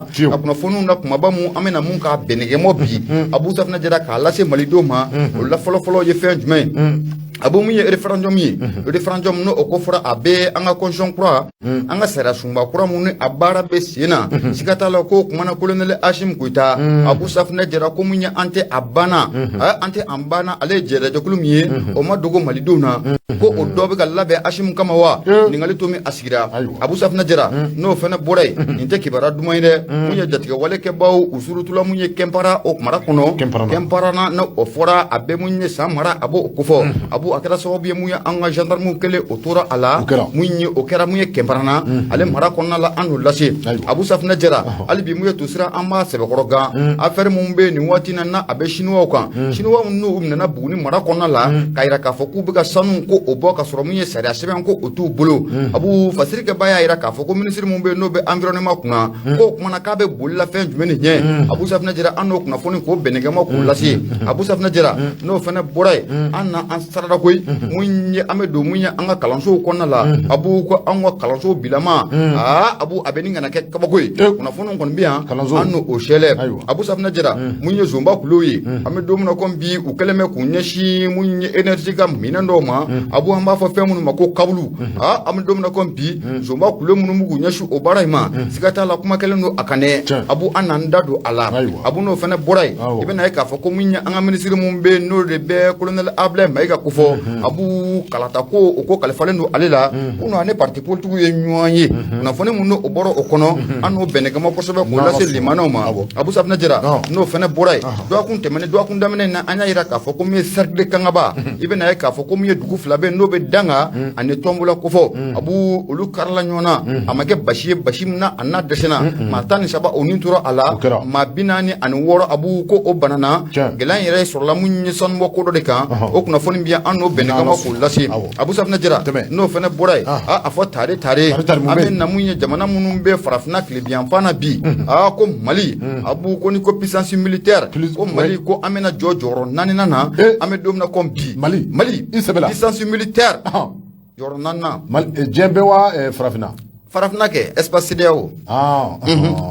A kunnafoniw na kumaba mun an bɛna mun k'a bɛnɛgɛmɔ bi, Abu Safinɛ Jara, k'a lase malidenw ma, o la fɔlɔfɔlɔ ye fɛn jumɛn ye? Abu, mun ye référendum ye? Référendum, n'o o ko fɔra, a bɛ an ka constitution kura, an ka sariya sunba kura mun ni a baara bɛ sen na, siga t'a la ko kumana colonel Assimi Goïta. Abu Safinɛ Jara, ko mun ye an tɛ a banna, an tɛ an banna, ale ye jɛrɛjɛkulu min ye, o ma dogo malidenw na ko o dɔ bɛ ka labɛn Assimi kama wa? Ɲininkali to min a sigira. Abu Safinɛ Jara, n'o fana bɔra yen, nin tɛ kibaruya duman ye dɛ. Mun ye jatigɛwale kɛbaw u surutula mun ye Kɛnpara o mara kɔnɔ, Kɛnparana, n'o o fɔra, a bɛ mun ye san mara, a b'o kofɔ. Abu, a kɛra sababu ye mun ye an ka gendarmew kelen o tora a la. Mun ye o kɛra mun ye Kɛnparana ale mara kɔnɔna la, an n'o lase. Abu Safinɛ Jara, hali bi mun ye tosira, an b'a sɛbɛkɔrɔ gan affaire mun bɛ nin waati na, n'a a bɛ chinois kan, chinois n'u nana Buguni mara kɔnɔna la k'a yira k'a fɔ k'u bɛ ka sanu ko o bɔ ka sɔrɔ mun ye sariya sɛbɛn ko o t'u bolo. Abu, fasirikɛba y'a yira k'a fɔ ko minisiri mun bɛ yen n'o bɛ environnement kunna, k'o kumana k'a bɛ boli la fɛn jumɛn de ɲɛ? Abu Safinɛ Jara, an n'o kunnafoni k'o bɛnɛkɛma k'o lase. Abu Safinɛ Jara, n'o fana bɔra yen, an na an sarada koyi. Mun ye an bɛ don mun ye an ka kalansow kɔnɔna la? Abu, ko an ka kalansow bilama, aa Abu, a bɛ nin kana kɛ kabako ye. Kunnafoniw kɔni bɛ yan, an n'o o sɛlɛ. Abu Safinɛ Jara, mun ye zonba kulo ye, an bɛ don min na komi bi, u kɛlen bɛ k'u ɲɛsin mun ye énergie ka minɛn dɔw ma. Abu, an b'a fɔ fɛn minnu ma ko kabulu. Aa, an bɛ don min na komi bi, zonba kulo minnu b'u k'u ɲɛsin o baara in ma, siga t'a la kuma kɛlen don a kan dɛ. Abu, an n'an da don a la. Abu, n'o fana bɔra yen, i bɛna ye k'a fɔ ko mun ye an ka minisiri mun bɛ yen, n'o de bɛ colonel Ablaye Mayiga kofɔ. Abu, kalata ko o ko kalifalen don ale la, ko ani parti politique ye ɲɔgɔn ye. Kunnafoni mun n'o bɔra o kɔnɔ, an n'o bɛnɛkɛma kosɛbɛ k'o lase limanaw ma. Abu Safinɛ Jara, n'o fana bɔra yen, dɔgɔkun tɛmɛnen, dɔgɔkun daminɛ na, an y'a yira k'a fɔ ko min ye cercle de Kangaba, i bɛna ye k'a fɔ ko min ye dugu fila bɛ yen n'o bɛ Danga ani Tɔnbɔla kofɔ. Abu, olu karila ɲɔgɔn na, a ma kɛ basi ye, basi min na a n'a dɛsɛna, maa 13 o ni tora a la, maa 46, Abu, ko o banana. Gɛlɛya yɛrɛ sɔrɔla mun ye sanubɔ ko dɔ de kan. O kunnafoni bɛ yan, an n'o bɛnɛkɛma k'o lase. Abu Safinɛ Jara, n'o fana bɔra yen, a fɔ tare tare, an bɛ na mun ye jamana minnu bɛ farafinna tilebinyanfan na bi. Aa, ko Mali, Abu, ko ni ko puissance militaire, ko Mali, ko an bɛna jɔ jɔyɔrɔ naaninan na, an bɛ don min na komi bi. Mali. Mali. I sɛbɛ la. Puissance militaire, jɔyɔrɔ naaninan. Diɲɛ bɛɛ wa farafinna? Farafinna kɛ, espace CEDEAO.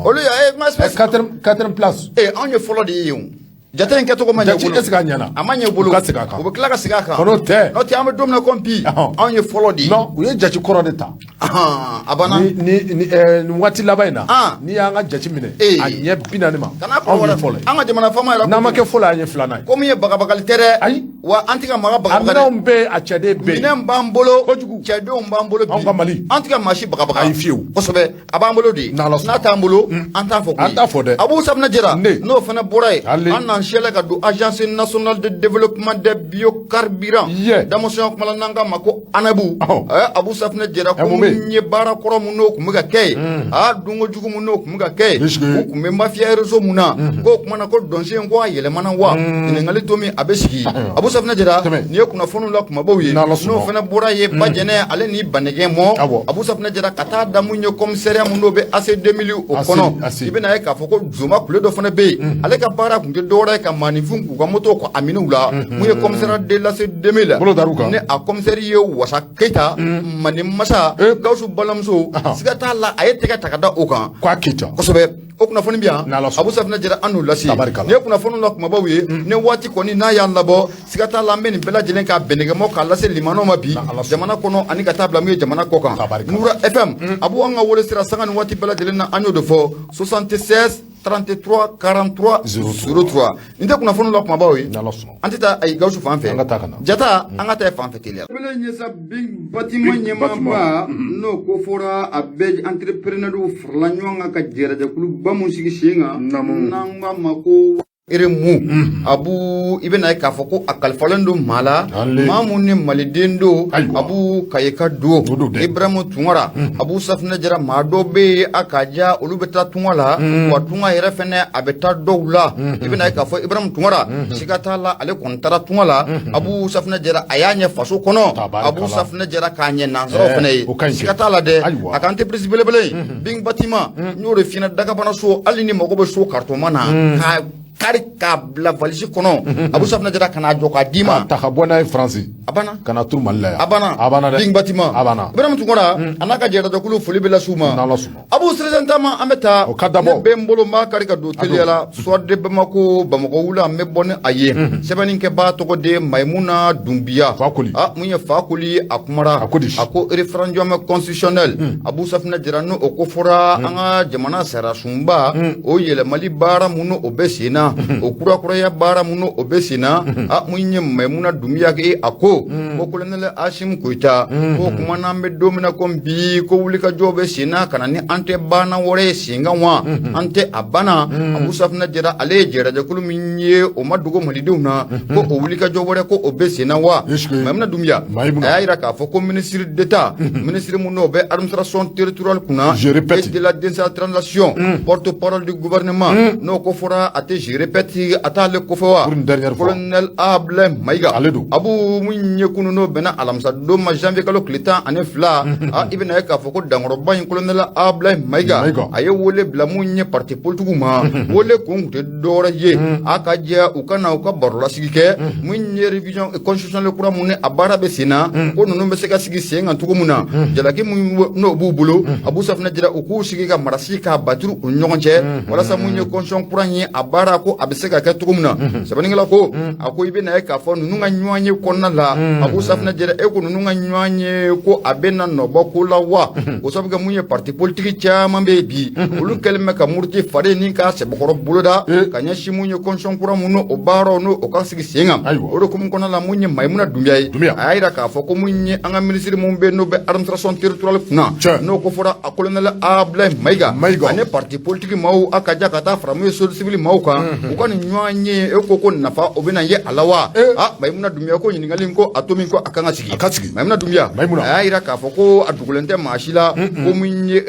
Olu ye ma espace. Quatrième place. Ee, anw ye fɔlɔ de ye yen o. Jate in kɛcogo ma ɲɛ bolo. Est-ce que a ɲɛna? A ma ɲɛ bolo. U ka segin a kan. U bɛ tila ka segin a kan. N'o tɛ. N'o tɛ, an bɛ don min na komi bi, anw ye fɔlɔ de ye. Non, u ye jate kɔrɔ de ta. A banna. Ni waati laban in na, n'i y'an ka jate minɛ, a ɲɛ 40 ma, kana anw ye fɔlɔ ye. An ka jamana faama yɛrɛ. N'an ma kɛ fɔlɔ ye, an ye filanan ye. Ko min ye bagabagali tɛ dɛ. Ayi. Wa an tɛ ka maga A bagabagali. minɛnw bɛ yen, a cɛden bɛ yen. Minɛn b'an bolo. Kojugu. Cɛdenw b'an bolo bi. Anw ka Mali. An tɛ ka maa si bagabaga. Ayi, fiyewu. Kosɛbɛ, a b'an bolo de. N'Ala sɔnna. N'a t'an bolo, an t'a fɔ koyi. An t'a fɔ dɛ. Abu Safinɛ Jara, Ne. n'o fana bɔra yen, Ale. an n'an sɛlɛ ka don Agence nationale de développement des biocarburants. Damasɔnya kuma la, n'an k'a ma ko ANEB. Abu Safinɛ Jara, ko Mun bɛ yen? mun ye baara kɔrɔ mun n'o tun bɛ ka kɛ yen, aa, dunko jugu mun n'o tun bɛ ka kɛ yen, u tun bɛ mafia réseau mun na, k'o kumana ko dɔnsen ko a yɛlɛmana wa? Ɲininkali to min a bɛ sigi. Abu Safinɛ Jara, nin ye kunnafoniw la kumabaw ye. N'Ala sɔnna. N'o fana bɔra yen, Bajɛnɛ ale ni Banɛgɛ mɔ. Abu Safinɛ Jara, ka taa da mun ye commissariat mun n'o bɛ AC 2000 o kɔnɔ, AC. i bɛna ye k'a fɔ ko Zoma kule dɔ fana bɛ yen, ale ka baara tun tɛ dɔwɛrɛ ye ka maaninfin k'u ka moto ko a minɛ u la. Mun ye commissariat de l'AC 2000, Bolo dar'u kan. ni a commissaire ye Wasa Keyita, Manden masa, Gawusu balimamuso, siga t'a la a ye tɛgɛ ta ka da o kan. K'a Keyita. Kosɛbɛ, o kunnafoni bɛ yan. N'Ala sɔnna. Abu Safinɛ Jara, an n'o lase. Tabarikala. Nin ye kunnafoniw la kumabaw ye. Ni waati kɔni n'a y'an labɔ, siga t'a la an bɛ nin bɛɛ lajɛlen k'a bɛnɛgɛmɔ k'a lase limanaw ma bi, N'Ala sɔnna. jamana kɔnɔ ani ka taa bila mun ye jamana kɔ kan. Tabarikala. Nura FM, Abu, an ka wele sira, sanga ni waati bɛɛ lajɛlen na, an y'o de fɔ: 76 33 43 03. Nin tɛ kunnafoniw la kumabaw ye? N'Ala sɔnna. An tɛ taa, ayi, Gawusu fan fɛ. An ka taa ka na. Jata, an ka taa fan fɛ teliya. Wele ɲɛsa bin bâtiment ɲɛmaaba, n'o ko fɔra, a bɛ entrepreneur farala ɲɔgɔn kan ka jɛrɛjɛkuluba mun sigi sen kan, n'an k'a ma ko Eremu. Abu, i bɛna ye k'a fɔ ko a kalifalen don maa la, maa mun ni maliden don. Abu, Kayika don, O don dɛ. Ibrahimu Tunkara. Abu Safinɛ Jara, maa dɔw bɛ yen, a ka ja olu bɛ taa tunga la, wa tunga yɛrɛ fɛnɛ a bɛ taa dɔw la. I bɛna ye k'a fɔ Ibrahimu Tunkara, siga t'a la ale kɔni taara tunga la. Abu Safinɛ Jara, a y'a ɲɛ faso kɔnɔ. Tabarikala. Abu Safinɛ Jara, k'a ɲɛ nansaraw fɛnɛ ye. O ka ɲi kɛ. Siga t'a la dɛ. A ka entreprise belebele in, Bing Bâtiment, n y'o de f'i ɲɛna, Dagabana so, hali ni mago bɛ so karitɔma na k'a kari k'a bila valise kɔnɔ, Abu Safinɛ Jara, ka n'a jɔ k'a d'i ma. Ta ka bɔ n'a ye Faransi. A banna. Ka na turu Mali la yan. A banna. A banna dɛ. Ding Batima. A banna. Ibrahim Tunkara a n'a ka jɛrɛjɛkulu, foli bɛ las'u ma. N'Ala sɔnna. Abu Sirisen Tama, an bɛ taa. O ka dabɔ. Ne bɛ n bolo, n b'a kari ka don teliya la. Soir de Bamako, Bamakɔ wula, an bɛ bɔ ni a ye. Sɛbɛnnikɛbaa tɔgɔ de Mayimuna Dunbiya. Fakoli. A mun ye Fakoli, a kumara. A ko di? A ko référendum constitutionnel, Abu Safinɛ Jara, n'o o ko fɔra an ka jamana sariyasunba o yɛlɛmali baara minnu o bɛ sen na, o kurakuraya baara minnu o bɛ sen na, a mun ye Mayimuna Dunbiya kɛ, a ko colonel Assimi Goïta ko kuma n'an bɛ don min na ko bi, ko wulikajɔ bɛ sen na ka na ni an tɛ banna wɛrɛ ye sen kan wa an tɛ a banna. Abu Safinɛ Jara, ale ye jɛrɛjɛkulu min ye, o ma dogo malidenw na ko o wulikajɔ wɛrɛ ko o bɛ sen na wa. Est-ce que- Mayimuna Dunbiya Mayimuna. a y'a jira k'a fɔ ko ministre d'État, ministre mun n'o bɛ administration territoriale kunna Je répète. et de la décentralisation, porte-parole du gouvernement, n'o ko fɔra a tɛ, je répète, a t'ale kofɔ wa. Pour une dernière fois. Colonel Ablaye Mayiga. Ale don. Abu mun ye kunun, n'o bɛnna alamisa don ma, janvier kalo tile 12, a i bɛna ye k'a fɔ ko dankɔrɔba in, colonel Ablaye Mayiga, Mayiga. a ye wele bila mun ye parti politique ma. Wele kun tun tɛ dɔwɛrɛ ye, a ka jɛ u ka na u ka barolasigi kɛ mun ye révision constitutionnelle kura mun ni a baara bɛ sen na, ko ninnu bɛ se ka sigi sen kan cogo min na, jalaki mun n'o b'u bolo, Abu Safinɛ Jara, u k'u sigi ka marasi k'a baturu u ni ɲɔgɔn cɛ walasa mun ye constitution kura in ye, a baara ko a bɛ se ka kɛ cogo min na. Sɛbɛnnikɛla ko, a ko i bɛna ye k'a fɔ ninnu ka ɲɔgɔn ye kɔnɔna la, Abu Safinɛ Jara, e ko ninnu ka ɲɔgɔn ye ko a bɛ na nɔbɔ ko la wa, o sabu kɛ mun ye parti politique caman bɛ yen bi, olu kɛlen bɛ ka muruti fari ni k'a sɛbɛkɔrɔ boloda ka ɲɛsin mun ye constitution kura mun n'o baaraw n'o o ka sigi sen kan. O de hukumu kɔnɔna la, mun ye Mayimuna Dunbiya ye, Dunbiya. a y'a jira k'a fɔ ko mun ye an ka minisiri mun bɛ yen n'o bɛ administration territoriale kunna, n'o ko fɔra a colonel Ablaye Mayiga, Mayiga. ani parti politique maaw, a ka ja ka taa fara mun ye société civile maaw kan, u ka nin ɲɔgɔn ye, e ko ko nafa o bɛna ye a la wa? A Mayimuna Dunbiya ko ɲininkali in ko a to min ko a kan ka sigi. A ka sigi. Mayimuna Dunbiya, Mayimuna. a y'a jira k'a fɔ ko a dogolen tɛ maa si la ko mun ye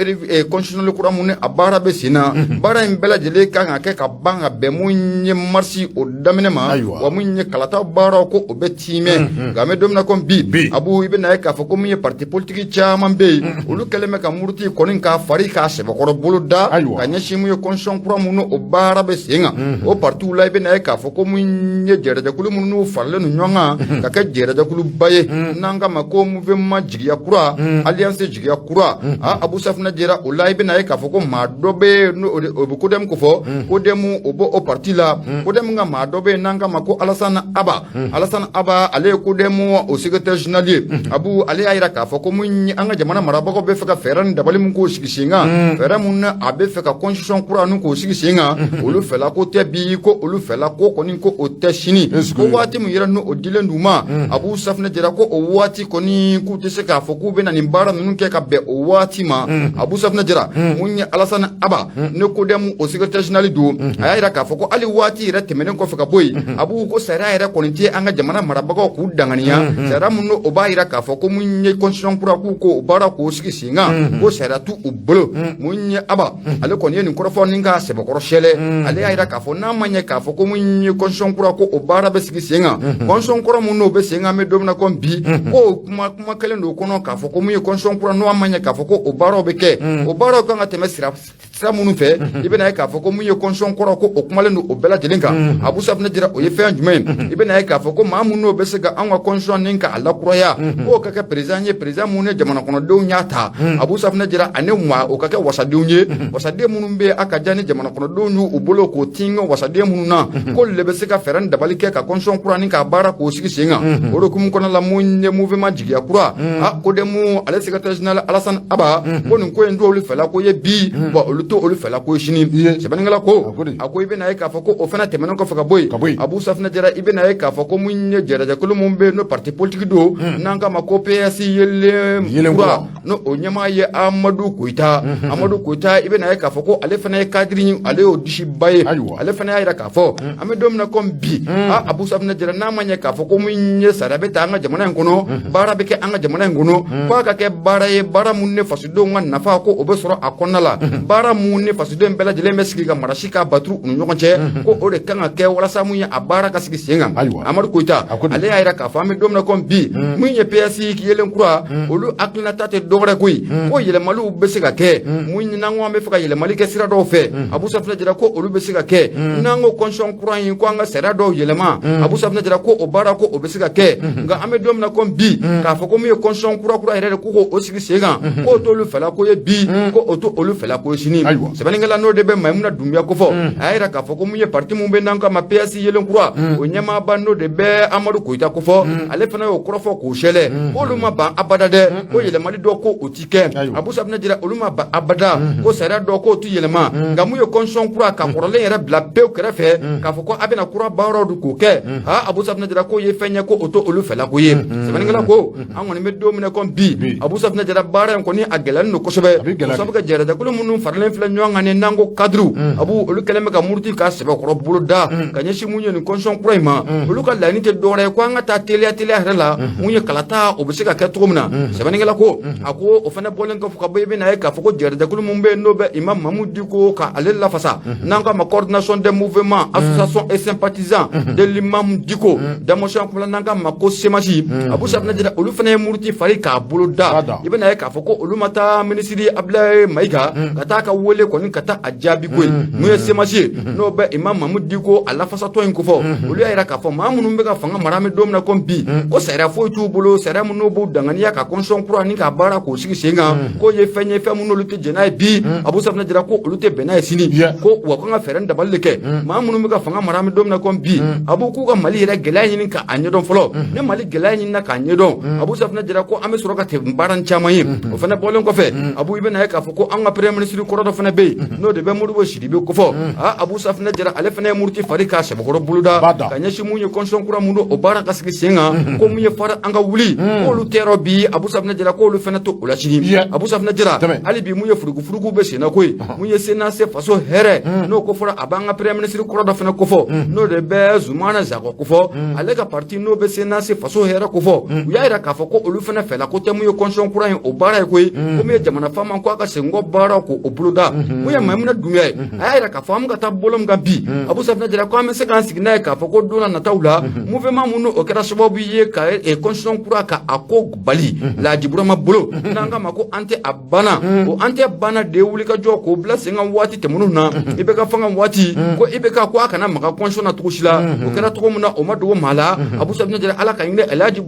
constitutionnel kura mun ni a baara bɛ sen na, baara in bɛɛ lajɛlen kan ka kɛ ka ban ka bɛn mun ye marisi o daminɛ ma, wa mun ye kalata baaraw ko o bɛ tiimɛ. Nka an bɛ don min na komi bi, Bi. Abu, i bɛna ye k'a fɔ ko mun ye parti politique caman bɛ yen, olu kɛlen bɛ ka muruti kɔni k'a fari k'a sɛbɛkɔrɔ bolo da ka ɲɛsin mun ye constitution kura mun o baara bɛ sen kan. O partiw la, i bɛna ye k'a fɔ ko mun ye jɛrɛjɛkulu minnu n'u faralen don ɲɔgɔn kan ka kɛ jɛrɛjɛkuluba ye n'an k'a ma ko mouvement Jigiya Kura, alliance Jigiya Kura, a Abu Safinɛ Jara, o la i bɛna ye k'a fɔ ko maa dɔ bɛ yen n'o o bɛ CODEM ko fɔ, CODEM o b'o o parti la, CODEM ka maa dɔ bɛ yen n'an k'a ma ko Alassane Aba. Alassane Aba, ale ye CODEM o secrétaire général ye. Abu, ale y'a jira k'a fɔ ko mun ye an ka jamana marabagaw bɛ fɛ ka fɛɛrɛ ni dabali min k'o sigi sen kan, fɛɛrɛ mun na a bɛ fɛ ka constitution kura ni k'o sigi sen kan, olu fɛla ko tɛ bi, ko olu fɛla ko kɔni ko o tɛ sini, ko waati min yɛrɛ n'o o dilen d'u ma, Abu Safinɛ Jara, ko o waati kɔni k'u tɛ se k'a fɔ k'u bɛna nin baara ninnu kɛ ka bɛn o waati ma. Abu Safinɛ Jara, mun ye Alassane Aba ne CODEM o secrétaire général don, a y'a jira k'a fɔ ko hali waati yɛrɛ tɛmɛnen kɔfɛ ka bɔ yen, Abu, ko sariya yɛrɛ kɔni tɛ an ka jamana marabagaw k'u danganiya sariya mun n'o o b'a jira k'a fɔ ko mun ye constitution kura k'u ko o baara k'o sigi sen kan, ko sariya t'u u bolo. Mun ye Aba, ale kɔni ye nin kɔrɔfɔ ni k'a sɛbɛkɔrɔ sɛlɛ. Ale y'a jira k'a fɔ n'a ma ɲɛ k'a fɔ ko mun ye constitution kura ko o baara bɛ sigi sen kan, constitution kɔrɔ mun n'o bɛ sen kan, an bɛ don min na komi bi, ko kuma kuma kelen don o kɔnɔ k'a fɔ ko mun ye constitution kura n'o ma ɲɛ k'a fɔ ko o baaraw bɛ kɛ, o baaraw kan ka tɛmɛ sira sira minnu fɛ, i bɛna ye k'a fɔ ko mun ye constitution kɔrɔ ko o kumalen don o bɛɛ lajɛlen kan. Abu Safinɛ Jara, o ye fɛn jumɛn ye? I bɛna ye k'a fɔ ko maa minnu bɛ se ka an ka constitution ni k'a lakuraya, k'o ka kɛ président ye, président mun ni jamana kɔnɔdenw y'a ta, Abu Safinɛ Jara, ani maa o ka kɛ wasadenw ye, wasaden minnu bɛ a ka diya ni jamana kɔnɔdenw y'u bolo k'o tin wasaden minnu na, k'olu de bɛ se ka fɛɛrɛ ni dabali kɛ ka constitution kura ni k'a baara k'o sigi sen kan. O de hukumu kɔnɔna la, mun ye mouvement Jigiya Kura, a CODEM ale secrétaire général Alassane Aba ko nin ko in t'olu fɛla ko ye bi, wa olu t'olu fɛla ko ye sini. Sɛbɛnnikɛla ko, a ko i bɛna ye k'a fɔ ko o fana tɛmɛnen kɔfɛ ka bɔ yen, Abu Safinɛ Jara, i bɛna ye k'a fɔ ko mun ye jɛrɛjɛkulu mun bɛ yen n'o parti politique don n'an k'a ma ko PS Yelen Kura, n'o o ɲɛmaa ye Amadu Koyita. Amadu Koyita, i bɛna ye k'a fɔ ko ale fana ye cadre, ale y'o disiba ye. Ale fana y'a jira k'a fɔ an bɛ don min na komi bi, a Abu Safinɛ Jara, n'a ma ɲɛ k'a fɔ ko mun ye sariya bɛ ta an ka jamana in kɔnɔ, baara bɛ kɛ an ka jamana in kɔnɔ, f'a ka kɛ baara ye, baara mun ni fasodenw ka nafa ko o bɛ sɔrɔ a kɔnɔna la, baara mun ni fasoden bɛɛ lajɛlen bɛ sigi ka marasi k'a baturu u ni ɲɔgɔn cɛ, ko o de kan ka kɛ walasa mun ye a baara ka sigi sen kan. Amadu Koyita, ale y'a jira k'a fɔ an bɛ don min na komi bi, mun ye PS Yelen Kura, olu hakilinata tɛ dɔwɛrɛ koyi, ko yɛlɛmaliw bɛ se ka kɛ mun n'an ko an bɛ fɛ ka yɛlɛmali kɛ sira dɔw fɛ, Abu Safinɛ Jara, ko olu bɛ se ka kɛ. N'an ko constitution kura in, ko an ka sariya dɔw yɛlɛma, Abu Safinɛ Jara, ko o baara, ko o bɛ se ka kɛ. Nka an bɛ don min na ko bi, k'a fɔ ko min ye constitution kura kura yɛrɛ de, ko k'o sigi sen kan, k'o t'olu fɛla ko ye bi, ko o t'olu fɛla ko ye sini. Sɛbɛnnikɛla n'o de bɛ Mayimuna Dunbiya kofɔ, a y'a yira k'a fɔ ko mun ye parti mun bɛ n'an k'a ma PS Yelen Kura, o ɲɛmaaba n'o de bɛ Amadu Koyita kofɔ, ale fana y'o kɔrɔfɔ k'o sɛlɛ, k'olu ma ban abada dɛ, ko yɛlɛmali dɔ, ko o ti kɛ. Abu Safinɛ Jara, olu ma ban abada ko sariya dɔ, k'o ti yɛlɛma. Nka mun ye constitution kura, ka kɔrɔlen yɛrɛ bila pewu kɛrɛfɛ, k'a fɔ ko a bɛna kura baaraw de k'o kɛ, ha, Abu Safinɛ Jara, k'o ye fɛn ye, ko o to olu fɛla ko ye. Sɛbɛnnikɛla ko an kɔni bɛ don min na komi bi, Abu Safinɛ Jara, baara in kɔni a gɛlɛyalen don kosɛbɛ, o sabu kɛ jɛrɛjɛkulu minnu faralen filɛ ɲɔgɔn kan ni n'an ko cadre, Abu, olu kɛlen bɛ ka muruti ka sɛbɛkɔrɔ bolo da ka ɲɛsin mun ye nin constitution kura in ma. Olu ka laɲini tɛ dɔwɛrɛ ye ko an ka taa teliya teliya yɛrɛ la, mun ye kalata, o bɛ se ka kɛ cogo min na. Sɛbɛnnikɛla ko a ko o fana bɔlen kɔfɛ ka bɔ, i bɛna ye k'a fɔ ko jɛrɛjɛkulu min bɛ yen n'o bɛ Imam Mamudu Diko ka ale lafasa, n'an k'a ma Coordination des mouvements, associations et sympathisants de l'imam Diko Damasiyɔn kuma, n'an k'a ma ko CMAS, Abu Safinɛ Jara, olu fana ye muruti fari k'a bolo da. I bɛna ye k'a fɔ ko olu ma taa minisiri Abdoulaye Mayiga ka taa ka wele kɔni ka taa a jaabi koyi. Mun ye CMAS ye, n'o bɛ Imam Mamudu Diko a lafasatɔ in kofɔ, olu y'a yira k'a fɔ maa minnu bɛ ka fanga mara, an bɛ don min na komi bi, ko sariya foyi t'u bolo, sariya minnu b'u danganiya ka constitution kura ni k'a baara k'o sigi sen kan, k'o ye fɛn ye, fɛn minnu olu tɛ jɛn n'a ye bi. Abu Safinɛ Jara, ko olu tɛ bɛn n'a ye sini, ko wa ko an ka fɛɛrɛ ni dabali de kɛ. Maa minnu bɛ ka fanga mara, an bɛ don min na komi bi, Abu, k'u ka Mali yɛrɛ gɛlɛya ɲini k'a ɲɛdɔn fɔlɔ. Ni Mali gɛlɛya ɲinina k'a ɲɛdɔn, Abu Safinɛ Jara, ko an bɛ sɔrɔ ka tɛmɛ baara ni caman ye. O fana bɔlen kɔfɛ, Abu, i bɛna ye k'a fɔ ko an ka premier ministre kɔrɔ dɔ fana bɛ yen, n'o de bɛ Modibo Sidibe kofɔ. Aa, Abu Safinɛ Jara, ale fana ye muruti fari k'a sɛbɛkɔrɔ boloda ka ɲɛsin mun ye constitution kura mun don, o baara ka sigi sen kan, ko mun ye fara an ka wuli, k'olu tɛ yɔrɔ bi. Abu Safinɛ Jara, k'olu fana to o la sini. Abu Safinɛ Jara, hali bi mun ye furugufurugu bɛ sen na koyi, mun ye CNAC faso hɛrɛ, n'o ko fɔra, a b'an ka premier ministre kɔrɔ dɔ fana kofɔ, n'o de bɛ Zumana Zago kofɔ, ale ka parti n'o bɛ CNAC faso hɛrɛ kofɔ, u y'a yira k'a fɔ ko olu fana fɛla ko tɛ mun ye constitution kura in o baara ye koyi, ko mun ye jamana faama ko a ka segin kɔ baara k'o boloda. Mun ye Mayimuna Dunbiya ye, a y'a yira k'a fɔ an bɛ ka taa bolo min kan bi, Abu Safinɛ Jara, ko an bɛ se k'an sigi n'a ye k'a fɔ ko don na nataw la, mouvement minnu o kɛra sababu ye ka constitution kura ka a ko bali Laji Burama bolo, n'an k'a ma ko an tɛ a banna, o an tɛ banna de ye wulikajɔ k'o bila sen kan waati tɛmɛnenw na, i bɛ ka fanga waati ko i bɛ ka ko a kana maga constitution na cogo si la. O kɛra cogo min na, o ma dogo maa la. Abu Safinɛ Jara, Ala ka hinɛ Elhaji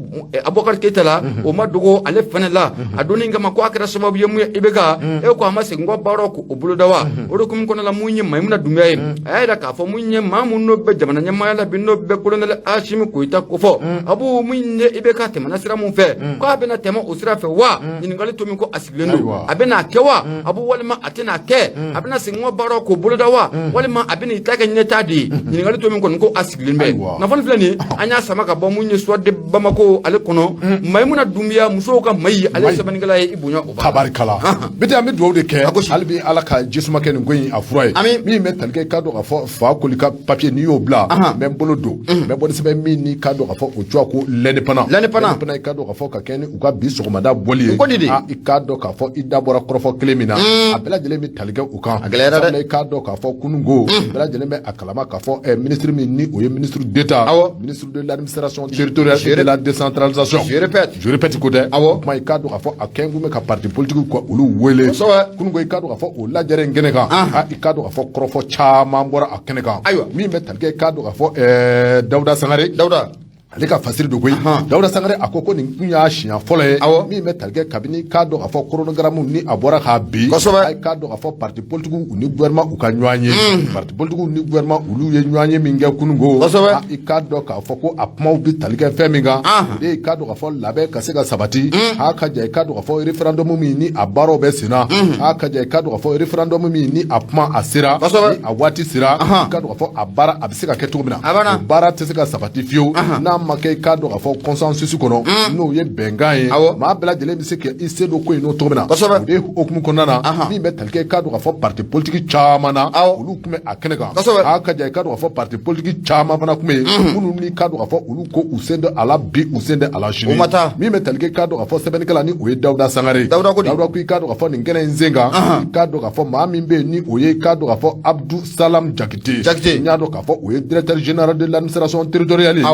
Abubakar Keyita la, o ma dogo ale fana la a donni kama, ko a kɛra sababu ye mun ye i bɛ ka e ko a ma segin kɔ baaraw k'o boloda wa. O de hukumu kɔnɔna la, mun ye Mayimuna Dunbiya ye, a y'a yira k'a fɔ mun ye maa minnu bɛ jamana ɲɛmaaya la bi, n'o bɛ colonel Asimi Goyita kofɔ, Abu, mun ye i bɛ ka tɛmɛna sira mun fɛ, k'a bɛna tɛmɛ o sira fɛ wa? Ɲininkali to min ko a sigilen don, a bɛna kɛ wa, Abu, walima a tɛna kɛ? A bɛna segin kɔ baaraw k'o boloda wa, walima a bɛna i ta kɛ ɲɛtaa de ye? Ɲininkali to min kɔni ko a sigilen bɛ. Nafolo filɛ nin, an y'a sama ka bɔ mun ye Soir de Bamako ale kɔnɔ. Mayimuna Dunbiya, musow ka mayi, ale ye sɛbɛnnikɛla ye. I bonya o ba Tabarikala bite, an bɛ dugawu de kɛ hali bi, Ala ka jisuma kɛ nin ko in a fura ye. Min bɛ tali kɛ, i k'a dɔn k'a fɔ fa koli ka papier, n'i y'o bila, n bɛ n bolo don, n bɛ bɔ ni sɛbɛn min n'i k'a dɔn k'a fɔ o cogoya ko L'Indépendant. L'Indépendant. L'Indépendant, i k'a dɔn k'a fɔ ka kɛ ni u ka bi sɔgɔmada bɔli ye. Ko di de? I k'a dɔn k'a fɔ i da bɔra kɔrɔfɔ kelen min na, a bɛɛ lajɛlen bɛ tali kɛ u kan. A gɛlɛyara dɛ. Sabula i k'a dɔn k'a fɔ kununko bɛɛ lajɛlen bɛ a kalama k'a fɔ ministre min ni o ye ministre d'État, ministre de l'Administration territoriale et de la Décentralisation. Je répète. Je répète ko dɛ. Awɔ. O kuma, i k'a dɔn k'a fɔ a kɛn kun bɛ ka parti politique ka olu wele. Kununko, i k'a dɔn k'a fɔ o lajɛrɛ in kɛnɛ kan, i k'a dɔn k'a fɔ kɔrɔfɔ caman bɔra a kɛnɛ kan. Min bɛ tali kɛ, i k'a dɔn k'a fɔ Dawuda Sangare. Dawuda. Ale ka fasiri do koyi. Dawuda Sangare a ko ko nin kun y'a siɲɛ fɔlɔ ye min bɛ tali kɛ kabini k'a dɔn k'a fɔ chronogramme ni a bɔra k'a bin. A k'a dɔn k'a fɔ parti politique u ni gouvernement u ka ɲɔgɔn ye, parti politique ni gouvernement olu ye ɲɔgɔn ye min kɛ kununko. I k'a dɔn k'a fɔ ko a kumaw bɛ tali kɛ fɛn min kan, o de ye i k'a dɔn k'a fɔ labɛn ka se ka sabati, a ka ja i k'a dɔn k'a fɔ référendum min ni a baaraw bɛ sen na, a ka ja i k'a dɔn k'a fɔ référendum min ni a kuma a sera, ni a waati sera, i k'a dɔn k'a fɔ a baara a bɛ se ka kɛ cogo min na. O baara tɛ se ka sabati fiyewu n'a ma kɛ i k'a dɔn k'a fɔ consensus kɔnɔ, n'o ye bɛnkan ye, maa bɛɛ lajɛlen bɛ se ka i se don ko in n'o cogo min na. O de hukumu kɔnɔna na, min bɛ tali kɛ, i k'a dɔn k'a fɔ parti politique caman na, olu tun bɛ a kɛnɛ kan. A ka ja i k'a dɔn k'a fɔ parti politique caman fana tun bɛ yen minnu ni k'a dɔn k'a fɔ olu ko u sen tɛ a la bi, u sen tɛ a la sini. Min bɛ tali kɛ, i k'a dɔn k'a fɔ sɛbɛnnikɛla ni o ye Dawuda Sangare. Dawuda ko di? Dawuda ko i k'a dɔn k'a fɔ nin kɛnɛ in sen kan, i k'a dɔn k'a fɔ maa min bɛ yen ni o ye i k'a dɔn k'a fɔ Abdou Salam Jakite. Jakite. N y'a dɔn k'a fɔ o ye directeur général de l'Administration territoriale ye.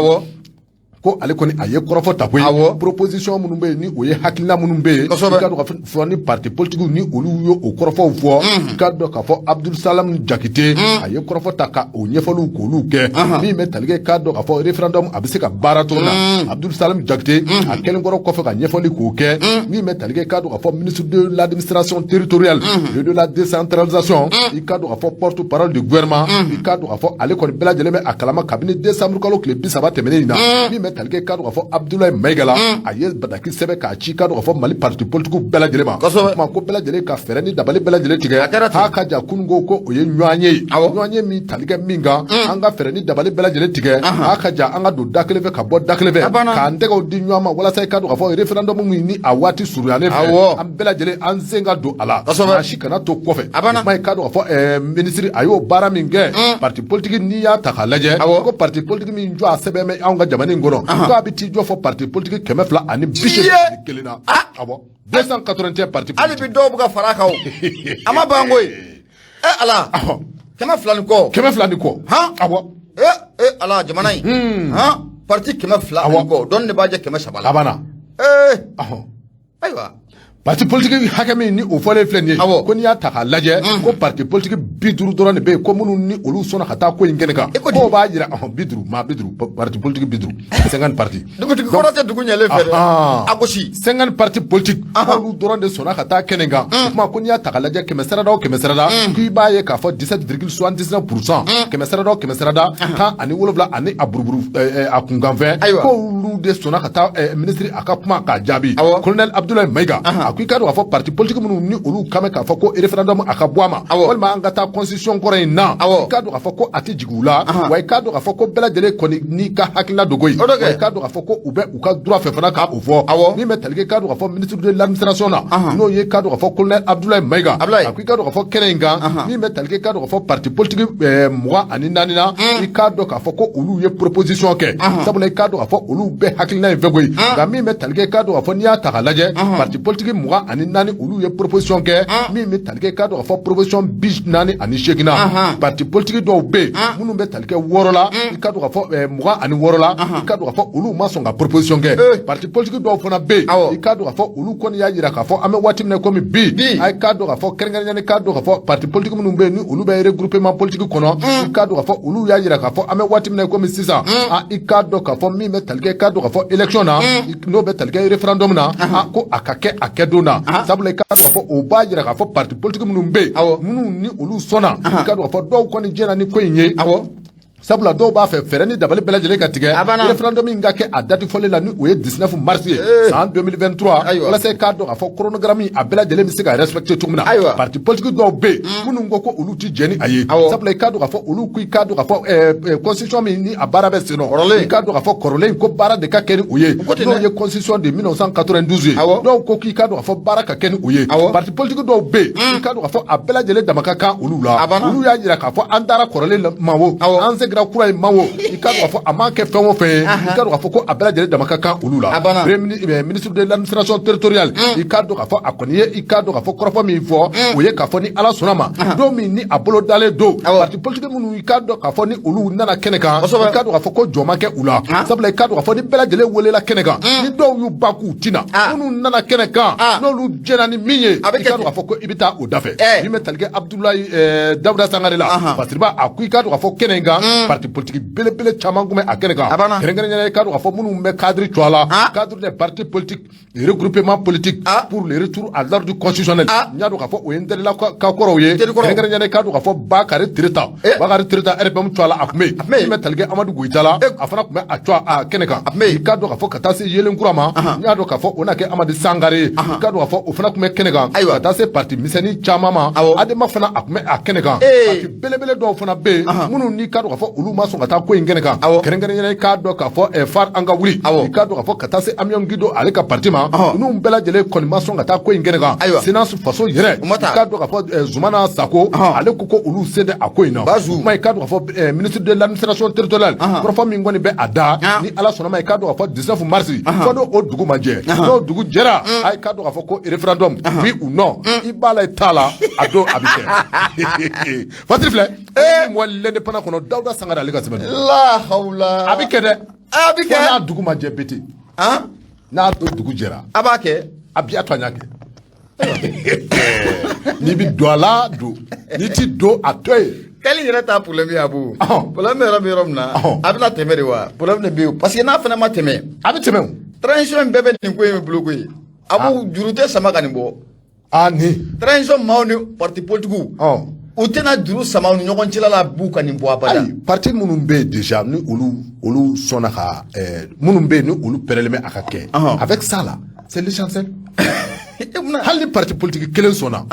Ko ale kɔni a ye kɔrɔfɔ ta koyi. Proposition minnu bɛ yen, ni o ye hakilina minnu bɛ yen, i ka dɔn k'a fɔ ni parti politique ni olu ye o kɔrɔfɔw fɔ, i ka dɔn k'a fɔ Abdul Salam Jakite a ye kɔrɔfɔ ta ka o ɲɛfɔliw k'olu kɛ, min bɛ tali kɛ k'a dɔn k'a fɔ référendum a bɛ se ka baara cogo min na. Abdul Salam Jakite a kɛlen kɔrɔ kɔfɛ ka ɲɛfɔli k'o kɛ, min bɛ tali kɛ k'a dɔn k'a fɔ ministre de l'administration territoriale et de la décentralisation, i ka dɔn k'a fɔ porte parole du gouvernement, i ka dɔn k'a fɔ ale kɔni bɛɛ lajɛlen bɛ a kalama kabini décembre kalo tile 30 tɛmɛnen in na, min bɛ tali kɛ k'a dɔn k'a fɔ Abdoulaye Maïga la, a ye bataki sɛbɛn k'a ci k'a dɔn k'a fɔ Mali parti politique bɛɛ lajɛlen ma. Kuma ko bɛɛ lajɛlen ka fɛɛrɛ ni dabali bɛɛ lajɛlen tigɛ. Ha ka ja kunun ko o ye ɲɔgɔn ye, ɲɔgɔn ye min tali kɛ min kan, an ka fɛɛrɛ ni dabali bɛɛ lajɛlen tigɛ, ha ka ja an ka don da kelen fɛ ka bɔ da kelen fɛ, k'an tɛgɛw di ɲɔgɔn ma walasa i ka dɔn k'a fɔ référendum min ni a waati surunyalen fɛ, an bɛɛ lajɛlen an sen ka don a la, maa si kana to kɔfɛ. Kuma i ka dɔn k'a fɔ minisiri a y'o baara min kɛ, parti politique n'i y'a ta k'a lajɛ, ko parti politique min jɔ a sɛbɛn bɛ anw ka jamana in kɔnɔ, k'a bɛ t'i jɔ fɔ parti politique 281 na. Awɔ, 281 parti. Hali bi dɔw bɛ ka fara a kan o, a ma ban koyi. E Ala, 200 ni kɔ. 200 ni kɔ. Han. Awɔ. E Ala, jamana in han, parti 200 ani kɔ, dɔnni de b'a jɛ 300 la. A banna. Ayiwa. Parti politique hakɛ min ni o fɔlen filɛ nin ye, ko n'i y'a ta k'a lajɛ, ko parti politique 50 dɔrɔn de bɛ yen, ko minnu ni olu sɔnna ka taa ko in kɛnɛ kan, k'o b'a jira 50 maa 50, parti politique 50, 50 parti. Dugutigi kɔrɔ tɛ dugu ɲɛlen fɛ dɛ, a gosi. 50 parti politique, k'olu dɔrɔn de sɔnna ka taa kɛnɛ kan. O kuma ko n'i y'a ta k'a lajɛ, kɛmɛ sarada o kɛmɛ sarada, k'i b'a ye k'a fɔ 17,79%, kɛmɛ sarada o kɛmɛ sarada, 17 ani a buruburu a kunkanfɛn, k'olu de sɔnna ka taa ministre a ka kuma k'a jaabi. Colonel Abdoulaye Maïga a ko i ka dɔn k'a fɔ parti politique minnu ni olu kan bɛ k'a fɔ ko référendum a ka bɔ a ma, walima an ka taa constitution kɔrɔ in na, i ka dɔn k'a fɔ ko a tɛ jigin u la, wa i ka dɔn k'a fɔ ko bɛɛ lajɛlen kɔni n'i ka hakilina dogo ye, wa i ka dɔn k'a fɔ ko u bɛ u ka droit fɛ fana ka o fɔ. Min bɛ tali kɛ k'a dɔn k'a fɔ ministre de l'administration na, n'o ye k'a dɔn k'a fɔ colonel Abdoulaye Maïga, a ko i ka dɔn k'a fɔ kɛnɛ in kan, min bɛ tali kɛ k'a dɔn k'a fɔ parti politique 24 na, i k'a dɔn k'a fɔ ko olu ye proposition kɛ, sabula i k'a dɔn k'a fɔ olu bɛ hakilina in fɛ koyi. Nka min bɛ tali kɛ k'a dɔn k'a fɔ n'i y'a ta k'a lajɛ, parti politique 24 olu ye proposition kɛ, min bɛ tali kɛ k'a dɔn k'a fɔ proposition 48 na, parti politique dɔw bɛ yen minnu bɛ tali kɛ 6 la, i k'a dɔn k'a fɔ 26 la, i k'a dɔn k'a fɔ olu ma sɔn ka proposition kɛ. Parti politique dɔw fana bɛ yen, i k'a dɔn k'a fɔ olu kɔni y'a jira k'a fɔ an bɛ waati min na komi bi, a k'a dɔn k'a fɔ kɛrɛnkɛrɛnnenya k'a dɔn k'a fɔ parti politique minnu bɛ yen ni olu bɛ regroupement politique kɔnɔ, i k'a dɔn k'a fɔ olu y'a jira k'a fɔ an bɛ waati min na komi sisan, i k'a dɔn k'a fɔ min bɛ tali kɛ k'a dɔn k'a fɔ élection na, n'o bɛ tali kɛ référendum na, ko a ka kɛ a kɛ don na, sabula i k'a dɔn k'a fɔ o b'a jira k'a fɔ parti politique minnu bɛ yen, minnu ni olu sɔnna, i k'a dɔn k'a fɔ dɔw kɔni jɛna ni ko in ye, sabula dɔw b'a fɛ fɛɛrɛ ni dabali bɛɛ lajɛlen ka tigɛ, référendum in ka kɛ a date fɔlen la, ni o ye 19 mars ye san 2023, walasa i k'a dɔn k'a fɔ chronogramme a bɛɛ lajɛlen bɛ se ka respecter cogo min na. Parti politique dɔw bɛ yen minnu ko ko olu ti jɛn ni a ye, sabula i k'a dɔn k'a fɔ olu ko i k'a dɔn k'a fɔ constitution min ni a baara bɛ sen nɔ, i k'a dɔn k'a fɔ kɔrɔlen ko baara de ka kɛ ni o ye, n'o ye constitution de 1992 ye. Dɔw ko k'i k'a dɔn k'a fɔ baara ka kɛ ni o ye. Parti politique dɔw bɛ yen, i k'a dɔn k'a fɔ a bɛɛ lajɛlen dama ka kan olu la, olu y'a jira k'a fɔ an taara kɔrɔlen ma o, an seginna kura in ma o, i k'a dɔn k'a fɔ a ma kɛ fɛn o fɛn ye, i k'a dɔn k'a fɔ ko a bɛɛ lajɛlen dama ka kan olu la. Premier ministre de l'administration territoriale, i k'a dɔn k'a fɔ a kɔni ye i k'a dɔn k'a fɔ kɔrɔfɔ min fɔ, o ye k'a fɔ ni Ala sɔnna ma, don min ni a bolo dalen don, parti politique minnu i k'a dɔn k'a fɔ ni olu nana kɛnɛ kan, i k'a dɔn k'a fɔ ko jɔ ma kɛ u la, sabula i k'a dɔn k'a fɔ ni bɛɛ lajɛlen welela kɛnɛ kan, ni dɔw y'u ba k'u tina, minnu nana kɛnɛ kan, n'olu jɛna ni min ye, i k'a dɔn k'a fɔ ko i bɛ taa o dafɛ. Min bɛ tali kɛ Abdoulaye Dawuda Sangare la, Fasiriba a ko i k'a dɔn k'a fɔ kɛnɛ in kan, parti politique belebele caman tun bɛ a kɛnɛ kan, kɛrɛnkɛrɛnnenya i k'a dɔn k'a fɔ minnu bɛ cadre cɔ a la, cadre des partis politiques, regroupement politique pour le retour à l'ordre constitutionnel, n y'a dɔn k'a fɔ o ye n terila ka kɔrɔw ye, kɛrɛnkɛrɛnnenya i k'a dɔn k'a fɔ Bakari Tereta, Bakari Tereta RPM cɔ a la, a tun bɛ yen. Min bɛ tali kɛ Amadu Goyita la, a fana tun bɛ a cɔ a kɛnɛ kan. I k'a dɔn k'a fɔ ka taa se Yelenkura ma, n y'a dɔn k'a fɔ o na kɛ Amadu Sangare ye, i k'a dɔn k'a fɔ o fana tun bɛ kɛnɛ kan, ka taa se parti misɛnnin caman ma, Adema fana a tun bɛ a kɛnɛ kan. Parti belebele dɔw fana bɛ yen minnu n'i k'a dɔn k'a fɔ olu ma sɔn ka taa ko in kɛnɛ kan, kɛrɛnkɛrɛnnenya i k'a dɔn k'a fɔ FARE an ka wuli, i k'a dɔn k'a fɔ ka taa se Amion Guindo ale ka parti ma, ninnu bɛɛ lajɛlen kɔni ma sɔn ka taa ko in kɛnɛ kan. Sénance faso yɛrɛ, i k'a dɔn k'a fɔ Zumana Sako ale ko ko olu sen tɛ a ko in na. Kuma i k'a dɔn k'a fɔ ministre de l'administration territoriale, kɔrɔfɔ min kɔni bɛ a da, ni Ala sɔnna ma, i k'a dɔn k'a fɔ 19 mars, fo n'o o dugu ma jɛ, n'o dugu jɛra, a k'a dɔn k'a fɔ ko référendum oui ou non, i b'a la i t'a la, a don a bɛ kɛ. Fatiri filɛ, moi l'indépendant kɔnɔ, Dawuda Sangare ale ka sɛbɛn. La hawla. A bɛ kɛ dɛ. A bɛ Fo kɛ. N'a dugu ma jɛ bete. Han? N'a don dugu jɛra. A b'a kɛ. A bi a to an y'a kɛ. N'i bi don a la, don. N'i ti don, a to yen. Kɛli yɛrɛ t'a problème ye, Abu. Problème yɛrɛ bɛ yɔrɔ min na, a bɛna tɛmɛ de wa? Problème de bɛ yen, parce que n'a fana ma tɛmɛ, A bɛ tɛmɛ o. Transition in bɛɛ bɛ nin ko in bolo koyi. Abu, juru tɛ sama ka nin bɔ. A nin. Transition maaw ni parti politique, u tɛna juru sama u ni ɲɔgɔn cɛla la b'u ka nin bɔ abada. Ayi, parti minnu bɛ yen déjà, ni olu sɔnna ka minnu bɛ yen, ni olu pɛrɛlen bɛ a ka kɛ. Avec ça là, c'est l'essentiel. Hali ni parti politique kelen sɔnna,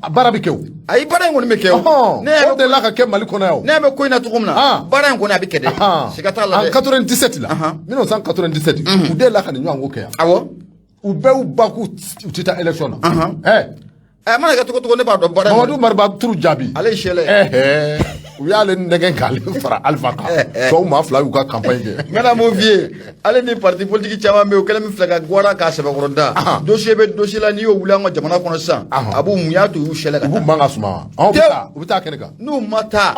a baara bɛ kɛ o. Ayi, baara in kɔni bɛ kɛ o. Ne o delila ka kɛ Mali kɔnɔ yan o. Ne bɛ ko in na cogo min na, baara in kɔni a bɛ kɛ dɛ, siga t'a la dɛ. En 97 la, 1997, u delila ka nin ɲɔgɔn ko kɛ yan. U bɛɛ y'u ba k'u u tɛ taa élection na. A mana kɛ cogo cogo, ne b'a dɔn baara in. Mamadu Mariba Turu jaabi. Ale ye sɛlɛ. U y'ale nɛgɛn k'ale fara Alifa kan. Tɔw maa fila y'u ka campagne kɛ. N bɛna mun f'i ye, ale ni parti politique caman bɛ yen, o kɛlen bɛ filɛ ka gwara k'a sɛbɛkɔrɔ da. Dossier bɛ dossier la, n'i y'o wuli an ka jamana kɔnɔ sisan, a b'u mun y'a to u y'u sɛlɛ ka U b'u taa. man ka suma wa? U bɛ taa, u bɛ taa kɛnɛ kan. N'u ma taa,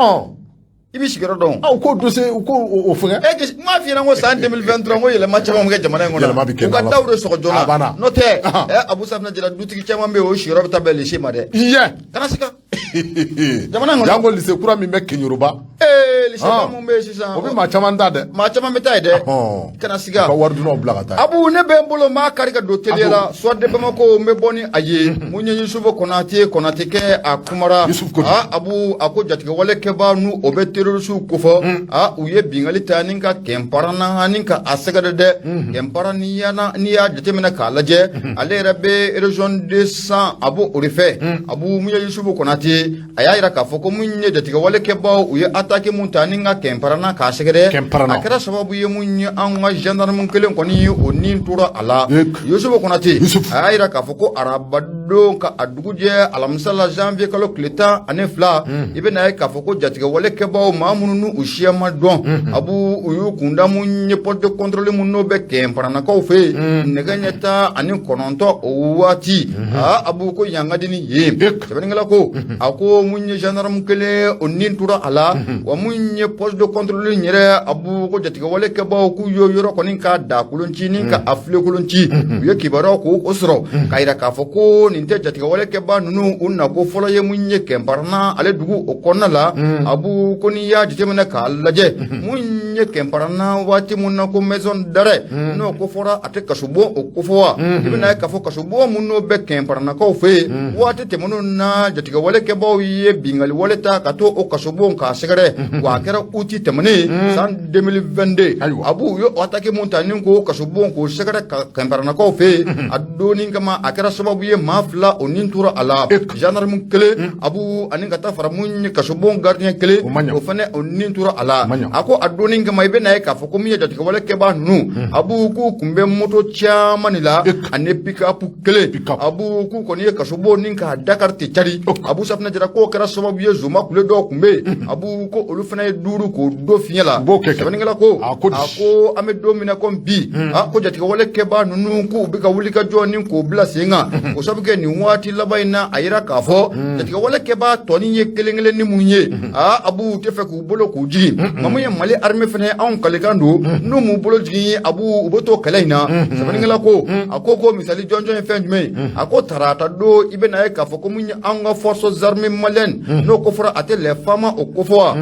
i bɛ sigiyɔrɔ dɔn. U k'o dossier, u k'o o fɛngɛ. E n m'a f'i ɲɛna ko san 2023, n ko yɛlɛma caman bɛ kɛ jamana in kɔnɔ. Yɛlɛma bɛ kɛ. U ka daw de sɔgɔ joona. A banna. N'o tɛ, Abu Safinɛ Jara, dutigi caman bɛ yen, o sigiyɔrɔ bɛ taa bɛn lycée ma dɛ. Iyɛ. Kana siga. Jamana in kɔnɔ. Janko lycée kura min bɛ Keɲeroba. Ee, lycée ba mun bɛ yen sisan. O bɛ maa caman ta dɛ. Maa caman bɛ taa yen dɛ. Kana siga. U ka wari dunnaw bila ka taa. Abu, ne bɛ n bolo, n b'a kari ka don teliya la. Soir de Bamako, n bɛ bɔ ni a ye. Mun ye Yusufu Konate, Konate kɛ a kumara. Yusufu Kote. Abu, a ko jatigɛwale kɛbaa n'u o bɛ terroriste kofɔ. U ye bingali ta ni ka Kɛnparana ni ka a sɛgɛrɛ dɛ. Kɛnpara, n'i y'a n'i y'a jateminɛ k'a lajɛ, ale yɛrɛ bɛ région de San, a b'o o de fɛ. Abu, mun ye Yusufu Konate, a y'a yira k'a fɔ ko mun ye jatigɛwale kɛbaaw, u ye attaque mun ta ni ka Kɛnparana k'a sɛgɛrɛ. Kɛnparana. A kɛra sababu ye mun ye an ka gendarme kelen kɔni, o ni tora a la. Yusufu Konate, a y'a yira k'a fɔ ko arabadon ka a dugujɛ alamisa la, janvier kalo tile 12, i bɛna ye k'a fɔ ko jatigɛwale kɛbaaw, maa minnu n'u siya ma dɔn, Abu, u y'u kunda mun ye poste de contrôle mun n'o bɛ Kɛnparanakaw fɛ yen, nɛgɛ ɲɛ 19 o waati. Abu, ko yan ka di ni yen. Sɛbɛnnikɛla ko, a ko mun ye gendarme kelen, o ni tora a la. Wa mun ye poste de contrôle in yɛrɛ, Abu, ko jatigɛwale kɛbaaw k'u y'o yɔrɔ kɔni ka dakolon ci ni ka a filekolon ci. U ye kibaruyaw k'o o sɔrɔ k'a yira k'a fɔ ko nin tɛ jatigɛwale kɛbaa ninnu u nako fɔlɔ ye mun ye Kɛnparana ale dugu o kɔnɔna la. Abu, ko n'i y'a jateminɛ k'a lajɛ, mun ye Kɛnparana, waati mun na ko maison d'arrêt n'o ko fɔra, a tɛ kasobon o ko fɔ wa? I bɛna ye k'a fɔ kasobon mun n'o bɛ Kɛnparanakaw fɛ yen, waati tɛmɛnenw na, jatigɛwale kɛbaaw ye bingali wale ta ka to o kasobon k'a sɛgɛrɛ. Wa a kɛra uti tɛmɛnen san 2022. Abu, u ye attaque mun ta ni ko kasobon k'o sɛgɛrɛ ka Kɛnparanakaw fɛ yen, a donni kama, a kɛra sababu ye maa fila o ni tora a la, gendarme kelen, Abu, ani ka taa fara mun ye kasobon gardien kelen, o fana o ni tora a la. A ko a donni kama, i bɛna ye k'a fɔ ko min ye jatigɛwale kɛbaa ninnu, Abu, k'u kun bɛ moto caman de la ani pick-up kelen. Abu, k'u kɔni ye kasobon ni k'a dakari ten cari. Abu Safinɛ Jara, k'o kɛra sababu ye zoma kule dɔw kun bɛ yen, Abu, ko olu fana ye duuru k'o don fiɲɛ la. Sɛbɛnnikɛla ko, a ko an bɛ don min na komi bi, ko jatigɛwale kɛbaa ninnu k'u bɛ ka wuli ka jɔ ni k'o bila sen kan, o sabu kɛ nin waati laban in na, a yira k'a fɔ jatigɛwale kɛbaa tɔnin ye kelen kelen ni mun ye, Abu, u tɛ fɛ k'u bolo k'u jigin. Nka mun ye Mali armée fana, anw kalikan don, n'u m'u bolo jigin, Abu, u bɛ to kɛlɛ in na. Sɛbɛnnikɛla ko, a ko misali jɔnjɔn ye fɛn jumɛn ye? A ko tarata don, i bɛna ye k'a fɔ ko mun ye an ka forces armées maliennes, n'o ko fɔra, a tɛ les FAMa o ko fɔ wa?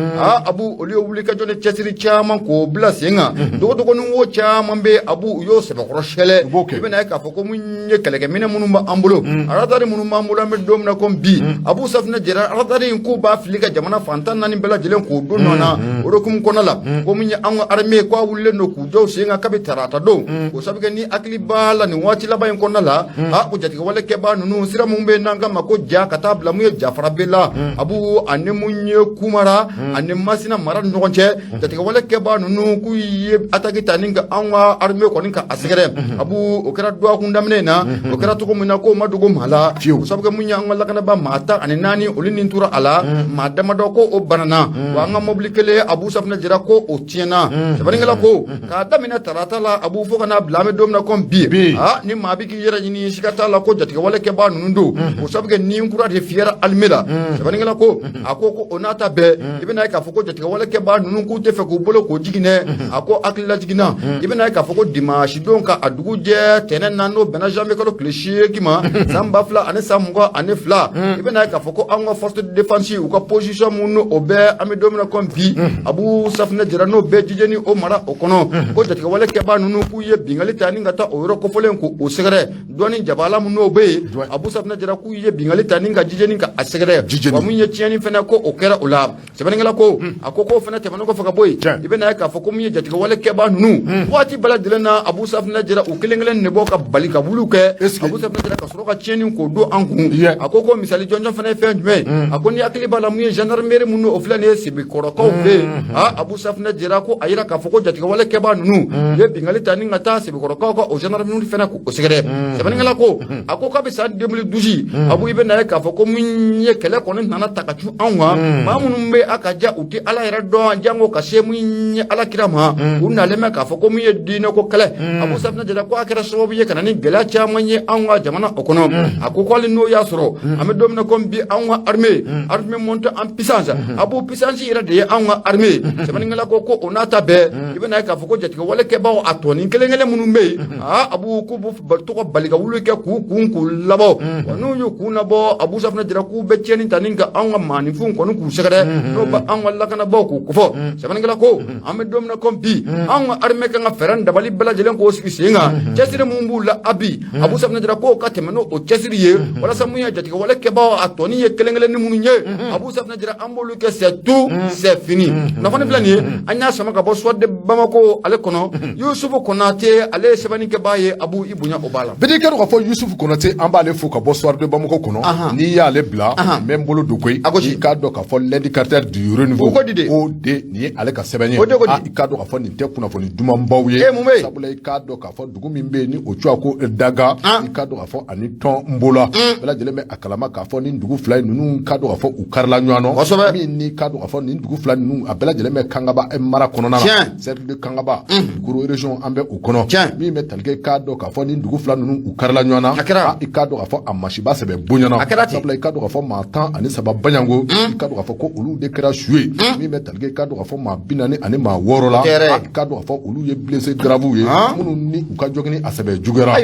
Abu, olu ye wulikajɔ ni cɛsiri caman k'o bila sen kan. Dogodogonin wo caman bɛ, Abu, u y'o sɛbɛkɔrɔ sɛlɛ. I bɛna ye k'a fɔ ko mun ye kɛlɛkɛminɛ minnu b'an bolo, radar minnu b'an bolo, an bɛ don min na komi bi, Abu Safinɛ Jara, radar in k'u b'a fili ka jamana fan 14 bɛɛ lajɛlen k'o don nɔ na. O hukumu kɔnɔna la, ko mun ye an ka armée, k'a wulilen don k'u jɔ u sen kan kabi tarata don, o sabu kɛ ni hakili b'a la nin waati laban in kɔnɔna la, ko jatigɛwale kɛbaa ninnu, sira mun bɛ yen n'an k'a ma ko ja ka taa bila mun ye Jafarabe la, Abu, ani mun ye Kumara ani Masina mara ni ɲɔgɔn cɛ, jatigɛwale kɛbaa ninnu k'u ye attaque ta ni ka anw ka armée kɔni ka a sɛgɛrɛ. Abu, o kɛra dɔgɔkun daminɛ in na, o kɛra cogo min na k'o ma dogo maa la, o sabu kɛ mun ye an ka lakanabaa maa 14, olu ni tora a la, maa damadɔ ko o banana. Wa an ka mobili kelen, Abu Safinɛ Jara, ko o tiɲɛna. Sɛbɛnnikɛla ko k'a daminɛ tarata la, Abu, fo ka n'a bila an bɛ don min na komi bi, aa, ni maa bɛ k'i yɛrɛ ɲini, siga t'a la ko jatigɛwale kɛbaa ninnu don, o sabu kɛ ni kura de fiyɛra armée la. Sɛbɛnnikɛla ko a ko ko o n'a ta bɛɛ, i bɛna ye k'a fɔ ko jatigɛwale kɛbaa ninnu k'u tɛ fɛ k'u bolo k'o jigin dɛ. A ko hakililajigin na, i bɛna ye k'a fɔ ko dimanche don ka a dugu jɛ tɛnɛn na, n'o bɛnna janvier kalo tile 8 ma san 2022, i bɛna ye k'a fɔ ko an ka force de défense, u ka position mun n'o o bɛ an bɛ don min na komi bi, Abu Safunɛ Jara, n'o bɛɛ jijeni o mara o kɔnɔ, ko jatigɛwale kɛbaa ninnu k'u ye bingali ta ni ka taa o yɔrɔ kofɔlen k'o sɛgɛrɛ dɔɔni jabala mun n'o bɛ yen. Abu Safunɛ Jara k'u ye bingali ta ni ka jijeni ka a sɛgɛrɛ, wa mun ye tiɲɛni fɛnɛ ko o kɛra o la. Sɛbɛnnikɛla ko a ko k'o fana tɛmɛnen kɔfɛ ka bɔ yen, i bɛna ye k'a fɔ ko min ye jatigɛwale kɛbaa ninnu, waati bɛɛ lajɛlen na, Abu Safunɛ Jara, u kelen kelen de bɔ ka bali ka wuli kɛ, Abu Safunɛ Jara, ka sɔrɔ ka tiɲɛni k'o don an kun. A ko ko misali jɔnjɔn fana ye fɛn jumɛn ye? A ko ni hakili b'a la, mun ye gendarmerie mun o filɛ nin ye Sebekɔrɔkaw fɛ yen, aa, Abu Safunɛ Jara ko a yira k'a fɔ ko jatigɛwale kɛbaa ninnu u ye bingali ta ni ka taa Sebekɔrɔkaw ka o gendarmerie fana k'o sɛgɛrɛ. Sɛbɛnnikɛla ko a ko kabi san 2012, Abu, i bɛna ye k'a fɔ ko mun ye kɛlɛ kɔni nana ta ka cun anw kan, maa minnu bɛ a ka ja u tɛ Ala yɛrɛ dɔn, jango ka se mun ye Ala kira ma, u nalen bɛ k'a fɔ ko mun ye diinɛ ko kɛlɛ. Abu Safunɛ Jara ko a kɛra sababu ye ka na ni gɛlɛya caman ye anw ka jamana o kɔnɔ. A ko ko hali n'o y'a sɔrɔ an bɛ don min na komi bi, anw ka armée monte en puissance, Abu, puissance yɛrɛ de ye anw ka armée. Sɛbɛnnikɛla ko ko o n'a ta bɛɛ, i bɛna ye k'a fɔ ko jatigɛwale kɛbaaw a tɔnin kelen kelen minnu bɛ yen, aa, Abu, k'u b'u tɔgɔ bali ka wuli kɛ k'u kun k'u labɔ, wa n'u y'u kun labɔ, Abu Safunɛ Jara k'u bɛ tiɲɛni ta ni ka anw ka maaninfinw kɔni k'u sɛgɛrɛ, n'o bɛ anw ka lakanabaaw k'u kofɔ. Sɛbɛnnikɛla ko an bɛ don min na komi bi, anw ka armée kan ka fɛɛrɛ dabali bɛɛ lajɛlen k'o sigi sen kan, cɛsiri mun b'u la abi, Abu Safunɛ Jara k'o ka tɛmɛ n'o cɛsiri ye, walasa mun ye jatigɛwale kɛbaaw a tɔnin ye kelen kelenni minnu ye, Abu Safunɛ Jara, an b'olu kɛ c'est tout, c'est fini. Kunnafoni filɛ nin ye, an y'a sama ka bɔ Soir de Bamako ale kɔnɔ. Yusufu Konate, ale ye sɛbɛnnikɛbaa ye. Abu, i bonya o b'a la. Bɛɛ k'a dɔn k'a fɔ Yusufu Konate, an b'ale fo ka bɔ Soir de Bamako kɔnɔ. N'i y'ale bila, n bɛ n bolo don koyi. I k'a dɔn k'a fɔ l'indicateur du renouveau, o ko di de? O de nin ye ale ka sɛbɛn ye. O de ko di? I k'a dɔn k'a fɔ nin tɛ kunnafoni dumanbaw ye. E, mun bɛ yen? Sabula i k'a dɔn k'a fɔ dugu min bɛ yen ni o tɔgɔ ko Daga, i k'a dɔn k'a fɔ ani Tɔnbola, bɛɛ lajɛlen bɛ a kalama k'a fɔ nin dugu fila in ninnu, k'a dɔn k'a fɔ u karila ɲɔgɔn na. Min ni k'a dɔn k'a fɔ nin dugu fila ninnu, a bɛɛ lajɛlen bɛ Kangaba mara kɔnɔna na. Cercle de Kangaba, Koro région, an bɛ o kɔnɔ. Min bɛ tali kɛ, k'a dɔn k'a fɔ nin dugu fila ninnu u karila ɲɔgɔn na. A kɛra. I k'a dɔn k'a fɔ a masiba sɛbɛ bonyana. A kɛra ten. Sabula i k'a dɔn k'a fɔ maa 13 baɲango, i k'a dɔn k'a fɔ ko olu de kɛra su ye. Min bɛ tali kɛ, i k'a dɔn k'a fɔ maa 46 la, O tɛ yɛrɛ ye. I k'a dɔn k'a fɔ olu ye blessé grave ye, minnu ni u ka jogini a sɛbɛ juguyara.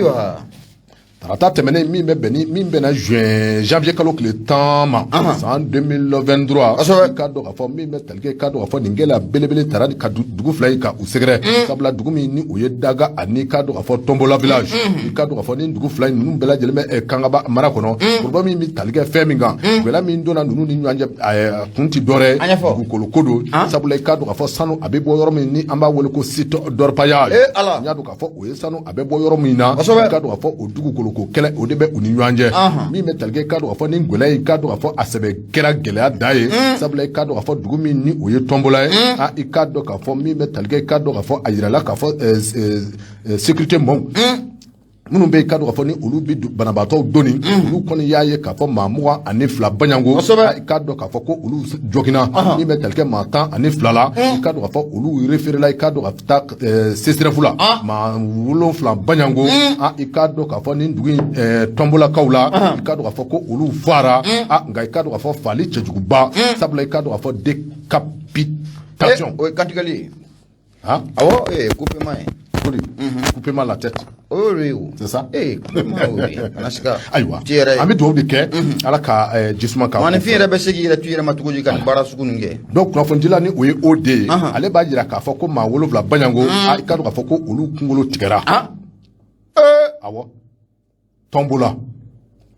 Tarata tɛmɛnen, min bɛ bɛn ni min bɛnna juin janvier kalo tile 10 ma san 2023, i k'a dɔn k'a fɔ min bɛ tali kɛ, i k'a dɔn k'a fɔ nin gɛlɛya belebele taara ka dugu fila in ka u sɛgɛrɛ. Sabula dugu min ni o ye Daga ani k'a dɔn k'a fɔ Tɔnbola village, i k'a dɔn k'a fɔ nin dugu fila in ninnu bɛɛ lajɛlen bɛ Kangaba mara kɔnɔ. Kuruba min bɛ tali kɛ fɛn min kan, gɛlɛya min donna ninnu ni ɲɔgɔn cɛ, kun ti dɔwɛrɛ An ɲɛfɔ. dugukolo ko don. Sabula i k'a dɔn k'a fɔ sanu a bɛ bɔ yɔrɔ min ni an b'a wele ko site d'orpaillage, Eh, Ala. n y'a dɔn k'a fɔ o ye sanu a bɛ bɔ yɔrɔ min na, i k'a dɔn k'a fɔ o dugukolo ko kɛlɛ o de bɛ u ni ɲɔgɔn cɛ. Min bɛ tali kɛ, i k'a dɔn k'a fɔ nin gɛlɛya in, i k'a dɔn k'a fɔ a sɛbɛ kɛra gɛlɛya da ye. Sabula i k'a dɔn k'a fɔ dugu min ni o ye Tɔnbola ye, i k'a dɔn k'a fɔ min bɛ tali kɛ, i k'a dɔn k'a fɔ a yirala k'a fɔ sécurité mɔɔw minnu bɛ yen, k'a dɔn k'a fɔ ni olu bɛ banabaatɔw doni, olu kɔni y'a ye k'a fɔ maa 22 baɲango, i k'a dɔn k'a fɔ ko olu joginna. Min bɛ tali kɛ maa 12 la, i k'a dɔn k'a fɔ olu référé la, i k'a dɔn ka taa CSRéf la. Maa 7 baɲango, i k'a dɔn k'a fɔ nin dugu in Tɔnbolakaw la, i k'a dɔn k'a fɔ ko olu faara, nka i k'a dɔn k'a fɔ faali cɛjuguba. Sabula i k'a dɔn k'a fɔ décapitation. O ye kantigɛli ye. Han? Awɔ, coupement ye. O de coupement la tête. O y'o de ye o. C'est ça. Coupement y'o de ye, kana siga. Ayiwa, Ti yɛrɛ ye. an bɛ dugawu de kɛ, Ala ka jisuma k'a Maaninfin yɛrɛ bɛ se k'i yɛrɛ tu i yɛrɛ ma cogo di ka nin baara sugu ninnu kɛ? Donc kunnafonidila ni o ye o de ye, ale b'a jira k'a fɔ ko maa 7 baɲango, i k'a dɔn k'a fɔ ko olu kunkolo tigɛra. Awɔ, Tɔnbola.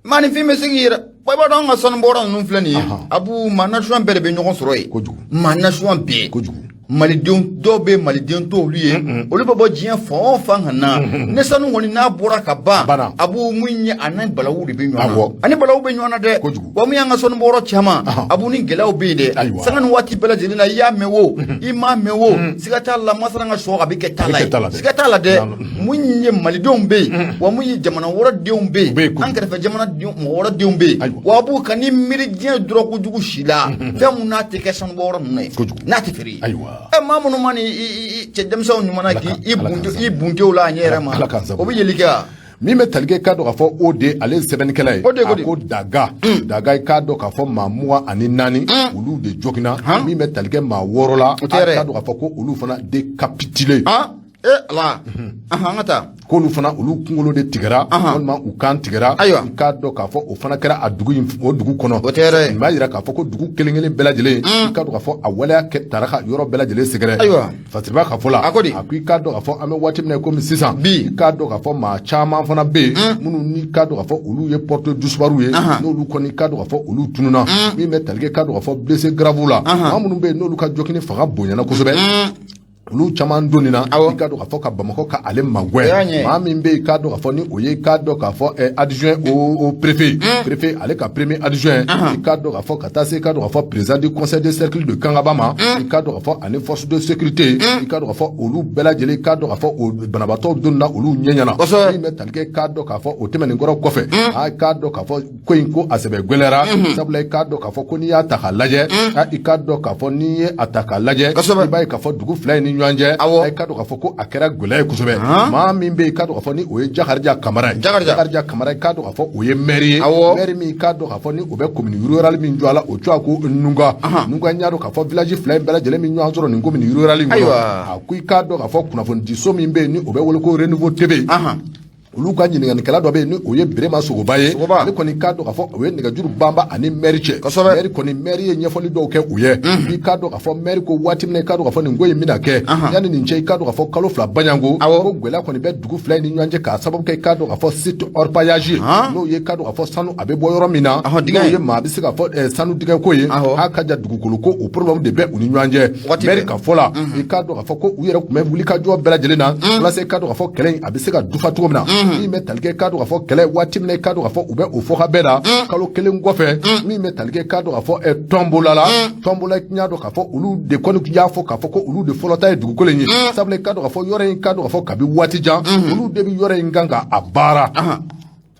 Maaninfin bɛ se k'i yɛrɛ, wa i b'a dɔn, an ka sanu bɔra ninnu filɛ nin ye, Abu, maa nasuguya bɛɛ de bɛ ɲɔgɔn sɔrɔ yen. Kojugu. Maa nasuguya bɛɛ. Kojugu. Malidenw dɔw bɛ, maliden t'olu ye, olu bɛ bɔ diɲɛ fan o fan ka na ne sanu kɔni n'a bɔra ka ban. Banna. Abu, mun ye a ni balawu de bɛ ɲɔgɔn na. Ani balawu bɛ ɲɔgɔn na dɛ. Kojugu. Wa mun y'an ka sanu bɔyɔrɔ caman, Abu, ni gɛlɛyaw bɛ yen dɛ. Sanga ni waati bɛɛ lajɛlen na, i y'a mɛn o, i m'a mɛn o, siga t'a la, masara ka sɔ a bɛ kɛ ta la A bɛ kɛ ye. ta la dɛ. Siga t'a la dɛ. Non. Mun ye malidenw bɛ yen, wa mun ye jamana wɛrɛ denw bɛ U bɛ yen yen, kojugu. an kɛrɛfɛ jamana denw, mɔgɔ wɛrɛ denw bɛ yen. Wa Abu, ka ni miiri diɲɛ dɔrɔgujugu si la, fɛn mun n'a tɛ kɛ sanu bɔyɔrɔ ninnu ye, Kojugu. n'a tɛ feere. Ayiwa. Ɛ, maa minnu ma ni i cɛ denmisɛnw ɲuman na k'i buntew la a ɲɛ yɛrɛ ma, o bɛ yeli kɛ wa? Min bɛ tali kɛ, k'a dɔn k'a fɔ o de ale ye sɛbɛnnikɛla ye. O de ko a di? Ko Daga, Daga, i k'a dɔn k'a fɔ maa 24, olu de joginna. Min bɛ tali kɛ maa 6 la, O tɛ yɛrɛ. a k'a dɔn k'a fɔ ko olu fana décapitulé. Han, e Ala, ahan, an ka taa. K'olu fana, olu kunkolo de tigɛra walima u kan tigɛra. I k'a dɔn k'a fɔ o fana kɛra a dugu in, o dugu kɔnɔ. O tɛ yɛrɛ. Nin b'a yira k'a fɔ ko dugu kelen kelen bɛɛ lajɛlen, i k'a dɔn k'a fɔ a waleya kɛ taara ka yɔrɔ bɛɛ lajɛlen sɛgɛrɛ. Fasiriba ka fɔ la, A ko di? A ko i k'a dɔn k'a fɔ an bɛ waati min na komi sisan, Bi. i k'a dɔn k'a fɔ maa caman fana bɛ yen minnu ni k'a dɔn k'a fɔ olu ye porte disparu ye, n'olu kɔni k'a dɔn k'a fɔ olu tununa. Min bɛ tali kɛ, k'a dɔn k'a fɔ blessé grave la, maa minnu bɛ yen n'olu ka jogini fanga bonyana kosɛbɛ, olu caman donni na, i k'a dɔn k'a fɔ ka Bamakɔ ka ale O y'a magɛn. ɲɛ. Maa min bɛ yen, k'a dɔn k'a fɔ ni o ye, k'a dɔn k'a fɔ adjoint au préfet, préfet ale ka premier adjoint, i k'a dɔn k'a fɔ ka taa se, i k'a dɔn k'a fɔ président du conseil de cercle de Kangaba ma, i k'a dɔn k'a fɔ ani force de sécurité, i k'a dɔn k'a fɔ olu bɛɛ lajɛlen, i k'a dɔn k'a fɔ o banabaatɔw donna, olu ɲɛ ɲɛna. Min bɛ tali kɛ, k'a dɔn k'a fɔ o tɛmɛnen kɔrɔ kɔfɛ, a k'a dɔn k'a fɔ ko in ko a sɛbɛ gwɛlɛyara, sabula i k'a dɔn k'a fɔ ko n'i y'a ta k'a lajɛ, i k'a dɔn k'a fɔ n'i ye a ta k'a lajɛ, i b'a ye k'a fɔ dugu fila in ni ɲɔgɔn cɛ, i k'a dɔn k'a fɔ ko a kɛra gɛlɛya ye kosɛbɛ. Maa min bɛ yen, i k'a dɔn k'a fɔ ni o ye Jakarija Kamara ye, Jakarija. Kamara, i k'a dɔn k'a fɔ o ye maire ye, maire min, i k'a dɔn k'a fɔ ni o bɛ commune rurale min jɔ a la, o tɔgɔ ko Nunga. Nunga, n y'a dɔn k'a fɔ village fila in bɛɛ lajɛlen min ɲɔgɔn sɔrɔ nin commune rurale in kɔnɔ. A ko i k'a dɔn k'a fɔ kunnafonidiso min bɛ yen ni o bɛ wele ko Renouveau TV, olu ka ɲininkalikɛla dɔ bɛ yen ni o ye Birema Sogoba ye. Ale kɔni k'a dɔn k'a fɔ o ye nɛgɛjuru banba ani maire cɛ. Maire kɔni, maire ye ɲɛfɔli dɔw kɛ u ye. I k'a dɔn k'a fɔ maire ko waati min na, i k'a dɔn k'a fɔ nin ko in bɛna kɛ yanni nin cɛ, i k'a dɔn k'a fɔ kalo 2 baɲanko, ko gɛlɛya kɔni bɛ dugu fila in ni ɲɔgɔn cɛ, k'a sababu kɛ, i k'a dɔn k'a fɔ site orpaillage ye, n'o ye, k'a dɔn k'a fɔ sanu a bɛ bɔ yɔrɔ min na, dingɛ n'o ye. ye maa bɛ se k'a fɔ sanu dingɛ ko ye, a ka ja dugukolo ko, o problème de bɛ u ni ɲɔgɔn cɛ. Waati Maire bɛɛ. ka fɔ la, i k'a dɔn k'a fɔ ko u yɛrɛ tun bɛ wuli ka jɔ bɛɛ lajɛlen na walasa, i k'a dɔn k'a fɔ kɛlɛ in a bɛ se ka dufa cogo min na. Min bɛ tali kɛ, k'a dɔn k'a fɔ kɛlɛ waati min na, i k'a dɔn k'a fɔ u bɛ o fɔ ka bɛɛ la kalo 1 kɔfɛ, min bɛ tali kɛ, k'a dɔn k'a fɔ Tɔnbola la, Tɔnbola, i y'a dɔn k'a fɔ olu de kɔni y'a fɔ k'a fɔ ko olu de fɔlɔ ta ye dugukolo in ye, sabula i k'a dɔn k'a fɔ yɔrɔ in, k'a dɔn k'a fɔ kabi waati jan, olu de bɛ yɔrɔ in kan k'a baara,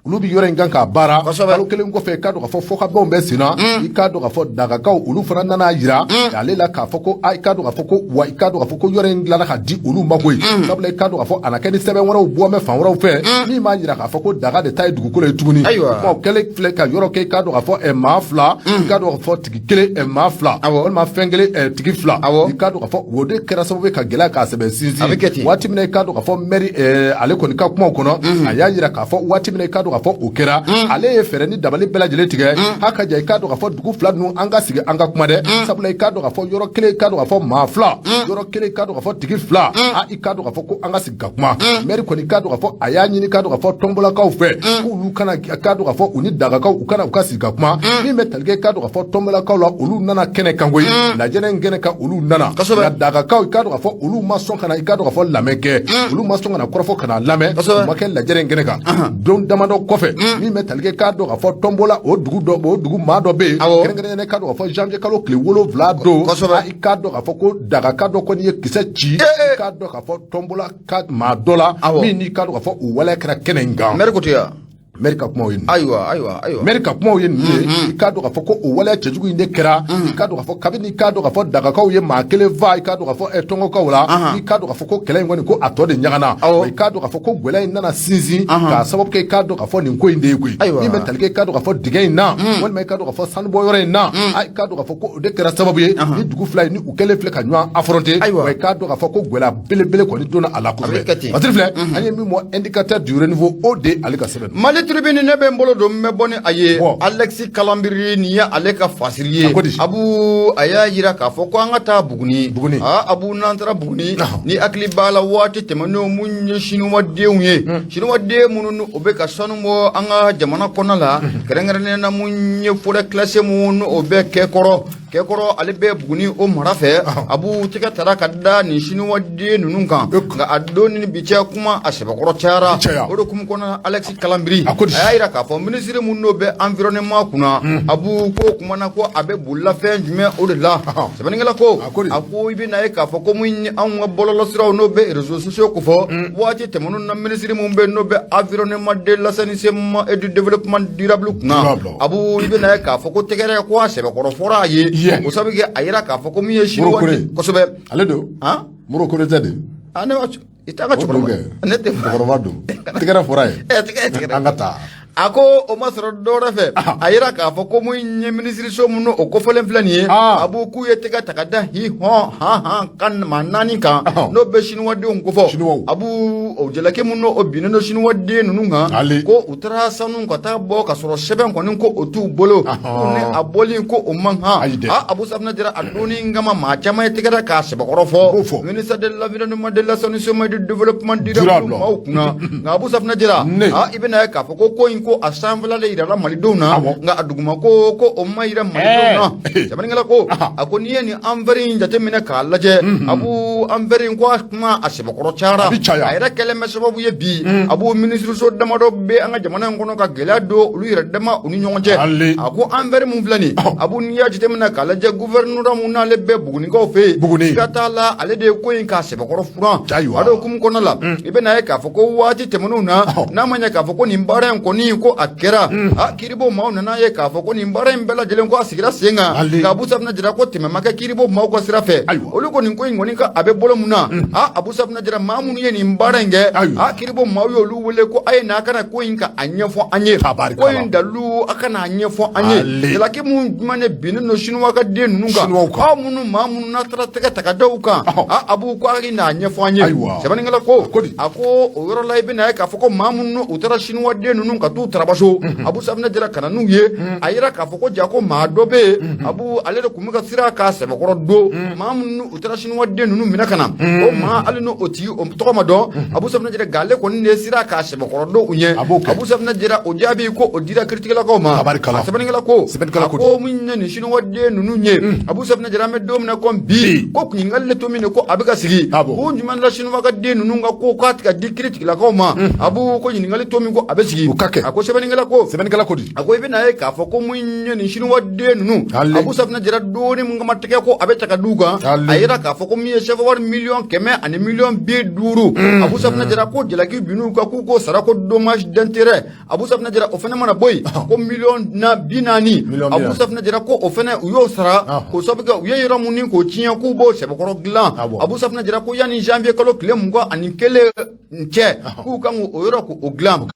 olu bɛ yɔrɔ in kan k'a baara. Kalo 1 kɔfɛ, i k'a dɔn k'a fɔ fɔkabɛnw bɛ sen na. I k'a dɔn k'a fɔ Dagakaw, olu fana nana yira ale la k'a fɔ ko a, i k'a dɔn k'a fɔ ko wa, i k'a dɔn k'a fɔ ko yɔrɔ in dilanna ka di olu ma koyi, sabula i k'a dɔn k'a fɔ a na kɛ ni sɛbɛn wɛrɛw bɔ bɛ fan wɛrɛw fɛ min b'a yira k'a fɔ ko Daga de ta ye dugukolo ye tuguni. Kuma o kɛlen filɛ ka yɔrɔ kɛ, i k'a dɔn k'a fɔ maa 2, i k'a dɔn k'a fɔ tigi 1, maa 2, walima fɛn 1, tigi 2. I k'a dɔn k'a fɔ o de kɛra sababu ye ka gɛlɛya k'a sɛbɛn sinsin. A bɛ kɛ ten. Waati min na, i k'a dɔn k'a fɔ maire ale kɔni ka kumaw kɔnɔ, a y'a yira k'a fɔ waati min na, i k'a dɔn k'a fɔ o kɛra, ale ye fɛɛrɛ ni dabali bɛɛ lajɛlen tigɛ ha ka ja, i k'a dɔn k'a fɔ dugu fila ninnu, an ka sigi an ka kuma dɛ, sabula i k'a dɔn k'a fɔ yɔrɔ 1, i k'a dɔn k'a fɔ maa 2, yɔrɔ 1, i k'a dɔn k'a fɔ tigi 2, a i k'a dɔn k'a fɔ ko an ka sigi ka kuma. Maire kɔni, i k'a dɔn k'a fɔ a y'a ɲini, k'a dɔn k'a fɔ Tɔnbɔlakaw fɛ, k'olu kana, k'a dɔn k'a fɔ u ni Dagakaw, u kana u ka sigi ka kuma. Min bɛ tali kɛ, k'a dɔn k'a fɔ Tɔnbɔlakaw la, olu nana kɛnɛ kan koyi, lajɛnɛ in kɛnɛ kan, olu nana. Nka Dagakaw, i k'a dɔn k'a fɔ olu ma sɔn ka na, i k'a dɔn k'a fɔ lamɛn kɛ, olu ma sɔn ka na kɔrɔfɔ ka na lamɛn, u ma kɛ lajɛnɛ in kɛnɛ kan. Don damadɔ kɔfɛ, min bɛ tali kɛ, k'a dɔn k'a fɔ Tɔnbɔla, o dugu dɔ, o dugu maa dɔ bɛ yen, kɛrɛnkɛrɛnnenya, k'a dɔn k'a fɔ janvier kalo tile 7 don, i k'a dɔn k'a fɔ ko Dagaka dɔ kɔni ye kisɛ ci, i k'a dɔn k'a fɔ Tɔnbɔla ka maa dɔ la, min n'i k'a dɔn k'a fɔ o waleya kɛra kɛnɛ in kan. Maire ko ten wa? Maire ka kumaw ye nin. Ayiwa, ayiwa, ayiwa. Maire ka kumaw ye nin ye. I k'a dɔn k'a fɔ ko o waleya cɛjugu in de kɛra, i k'a dɔn k'a fɔ kabini, i k'a dɔn k'a fɔ Dagakaw ye maa 1 fa, i k'a dɔn k'a fɔ Tɔngɔkaw la, i k'a dɔn k'a fɔ ko kɛlɛ in kɔni ko a tɔ de ɲagana. I k'a dɔn k'a fɔ ko gɛlɛya in nana sinsin k'a sababu kɛ, i k'a dɔn k'a fɔ nin ko in de ye koyi. Min bɛ tali kɛ, i k'a dɔn k'a fɔ dingɛ in na, walima i k'a dɔn k'a fɔ sanubɔyɔrɔ in na, i k'a dɔn k'a fɔ ko o de kɛra sababu ye ni dugu fila in ni u kɛlen filɛ ka ɲɔgɔn affronter. Wa i k'a dɔn k'a fɔ ko gɛlɛya belebele kɔni donna a la kosɛbɛ. Patiri filɛ, an ye min bɔ Indicateur du Renouveau, o de ale ka sɛbɛn. Mali Tribune, ne bɛ n bolo don, n bɛ bɔ ni a ye. Alexis Kalambry, nin ye ale ka fasiri ye. Abu, a y'a yira k'a fɔ ko an ka taa Buguni. Buguni. Abu, n'an taara Buguni, ni hakili b'a la waati tɛmɛnenw, mun ye Sinuwadenw ye, Sinuwaden minnu o bɛ ka sanu bɔ an ka jamana kɔnɔna la, kɛrɛnkɛrɛnnenya na mun ye forêt classée mun o bɛ Kɛkɔrɔ, Kɛkɔrɔ ale bɛ Buguni o mara fɛ. Abu, tɛgɛ tara ka da nin Sinuwaden ninnu kan, nka a don ni bi cɛ, kuma a sɛbɛkɔrɔ cayara. O de hukumu kɔnɔ, Alexis Kalambry a y'a yira k'a fɔ minisiri mun n'o bɛ environnement kunna, Abu, ko kuma na ko a bɛ bolila fɛn jumɛn o de la. Sɛbɛnnikɛla ko, a ko i bɛ na ye k'a fɔ ko mun ye anw ka bɔlɔlɔsiraw n'o bɛ réseaux sociaux ko fɔ waati tɛmɛnenw na, minisiri mun bɛ n'o bɛ environnement, de l'assainissement et du développement durable kunna, Abu, i bɛ na ye k'a fɔ ko tɛgɛrɛ ko a sɛbɛkɔrɔ fɔra a ye. O sabu kɛ a yira k'a fɔ ko min ye Moro Kone. Kosɛbɛ. Ale don. Han. Moro Kone tɛ de. Ah, ne b'a i t'a ka cɛkɔrɔba ne tɛ. Cɛkɔrɔba don, tɛgɛrɛ fɔra ye. Ɛ, tigɛ tigɛ. An ka taa. A ko o ma sɔrɔ dɔwɛrɛ fɛ, a yira k'a fɔ ko mun ye minisiriso mun o kofɔlen filɛ nin ye, a b'u k'u ye tɛgɛ ta ka da hi hɔn han han kan maa naani kan, n'o bɛ siniwadenw kofɔ. Siniwaw. A b'u o jalaki mun n'o binnen don siniwaden ninnu kan, Ale. ko u taara sanu ka taa bɔ ka sɔrɔ sɛbɛn kɔni ko o t'u bolo, ko ni a bɔli ko o man kan. Ayi dɛ. A Abu Safinɛ Jara, a donni kama maa caman ye tɛgɛrɛ k'a sɛbɛkɔrɔ B'o fɔ fɔ. Ministère de l'Environnement, de l'Assainissement et du Développement durable Durable. maaw kunna. Nka Abu Safinɛ Jara, Ne. a i bɛna ye k'a fɔ ko in ko a sanfɛla de yirala malidenw na, nka a duguma ko o ma yira malidenw na. Sɛbɛnnikɛla ko, a ko n'i ye nin affaire in jateminɛ k'a lajɛ, Abu, affaire in ko a kuma a sɛbɛkɔrɔ cayara. A bɛ caya. A yɛrɛ kɛlen bɛ sababu ye bi, Abu, minisiriso damadɔ bɛ an ka jamana in kɔnɔ ka gɛlɛya don olu yɛrɛ dama u ni ɲɔgɔn cɛ. Ale. A ko affaire mun filɛ nin, Abu, n'i y'a jateminɛ k'a lajɛ, gouverneur mun n'ale bɛ Bugunikaw fɛ yen, Buguni. siga t'a la, ale de ye ko in k'a sɛbɛkɔrɔ furan. Ayiwa. A dɔw hukumu kɔnɔna la, i bɛna ye k'a fɔ ko waati tɛmɛnenw na, n'a ma ɲɛ k'a fɔ ko nin baara in kɔni ko a kɛra, a kiiribo maaw nana ye k'a fɔ ko nin baara in bɛɛ lajɛlen ko a sigira sen kan. Ale. Nka Abu Safinɛ Jara, ko tɛmɛ ma kɛ kiiribo maaw ka sira fɛ. Ayiwa. Olu ko nin ko in kɔni ka a bɛ bolo mun na, a Abu Safinɛ Jara, maa minnu ye nin baara in kɛ, Ayiwa. a kiiribo maaw y'olu wele ko a ye na, a kana ko in ka a ɲɛfɔ an ye. Tabarikala. Ko in dalilu, a kana a ɲɛfɔ an ye. Ale. Jalaki mun jumɛn de binnen don Sinuwa ka den ninnu kan? Sinuwaw kan. Aw minnu, maa minnu n'a taara tɛgɛ ta ka da u kan, a Abu, ko a n'a ɲɛfɔ an ye. Ayiwa. Sɛbɛnnikɛla ko, A ko di? A ko o yɔrɔ la, i bɛna ye k'a fɔ ko maa minnu u taara Sinuwa den ninnu ka t'u tarabaso, Abu Safinɛ Jara, ka na n'u ye, a yira k'a fɔ ko ja ko maa dɔ bɛ yen, Abu, ale de tun bɛ ka sira k'a sɛbɛkɔrɔ don maa minnu u taara Sinuwa den ninnu minɛ ka na. O maa, hali n'o o tigi o tɔgɔ ma dɔn, Abu Safinɛ Jara, nka ale kɔni de ye sira k'a sɛbɛkɔrɔ don u ɲɛ. A b'o kɛ. Abu Safinɛ Jara, o jaabi ko o dira kiritigɛlakaw ma. Tabarikala. A sɛbɛnnikɛla ko, Sɛbɛnnikɛla a ko ko min ye nin Sinuwa den ninnu ye, Abu Safinɛ Jara, an bɛ don min na komi bi, ko ɲininkali de to min de ko a bɛ ka sigi Ah bon. ko jumɛn la Sinuwa ka den ninnu ka ko k'a tɛ ka di kiritigɛlakaw ma. Abu, ko ɲininkali to min ko a bɛ sigi. O ka kɛ. A ko sɛbɛnnikɛla ko, Sɛbɛnnikɛla ko di? A ko i bɛna ye k'a fɔ ko mun ye nin Sinuwa den ninnu, Ale. Abu Safinɛ Jara, donni mun kama tɛgɛ ko a bɛ ta ka d'u kan, Ale. a yira k'a fɔ ko min ye CFA wari 150 000 000, Abu Safinɛ Jara, ko jalaki binn'u kan k'u k'o sara ko dommage d'intérêt. Abu Safinɛ Jara, o fana mana bɔ yen, ko miliyɔn na 40, Miliyɔn Abu 40. Safinɛ Jara, ko o fana u y'o sara k'o sababu kɛ u ye yɔrɔ mun ni k'o tiɲɛ k'u b'o sɛbɛkɔrɔ dilan. Ah bon. Abu Safinɛ Jara, ko yanni janvier kalo tile 21 cɛ, k'u kan k'o yɔrɔ k'o dilan.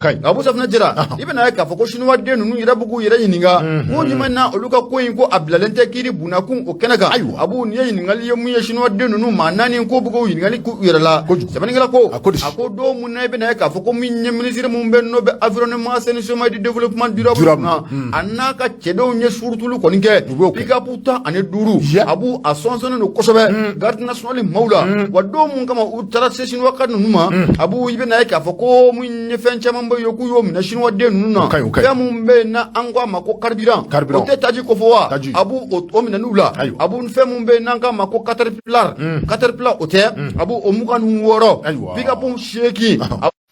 Kayi. Abu Safinɛ Jara, i bɛna ye k'a fɔ ko Sinuwa den ninnu yɛrɛ b'u k'u yɛrɛ ɲininka ko jumɛn na olu ka ko in ko a bilalen tɛ kiiri bunnakun o kɛnɛ kan. Ayiwa. Abu, nin ye ɲininkali ye mun ye Sinuwa den ninnu maa naani ko b'u k'o ɲininkali k'u yɛrɛ la. Kojugu. Sɛbɛnnikɛla ko, A ko di? a ko don mun na i bɛna ye k'a fɔ ko min ye minisiri mun bɛ n'o bɛ Environnement, Assainissement et du Développement durable Durable. kunna, a n'a ka cɛdenw ye surutulu kɔni kɛ U b'o kɛ. pick-up 15, Abu, a sɔnsɔnnen don kosɛbɛ garde nationale maaw la. Wa don mun kama u taara se Sinuwa ka ninnu ma, Abu, i bɛna ye k'a fɔ ko mun ye fɛn caman bɛ yen k'u y'o minɛ Sinuwa den ninnu na. O ka ɲi, o ka ɲi. Fɛn mun bɛ yen n'an ko a ma ko carburant, Carburant. o tɛ taji ko fɔ wa? Taji. Abu, o minɛn'u la. Ayiwa. Abu, fɛn mun bɛ yen n'an k'a ma ko caterpillar, caterpillar o tɛ, Abu, o 26, Ayiwa. pick-up 8,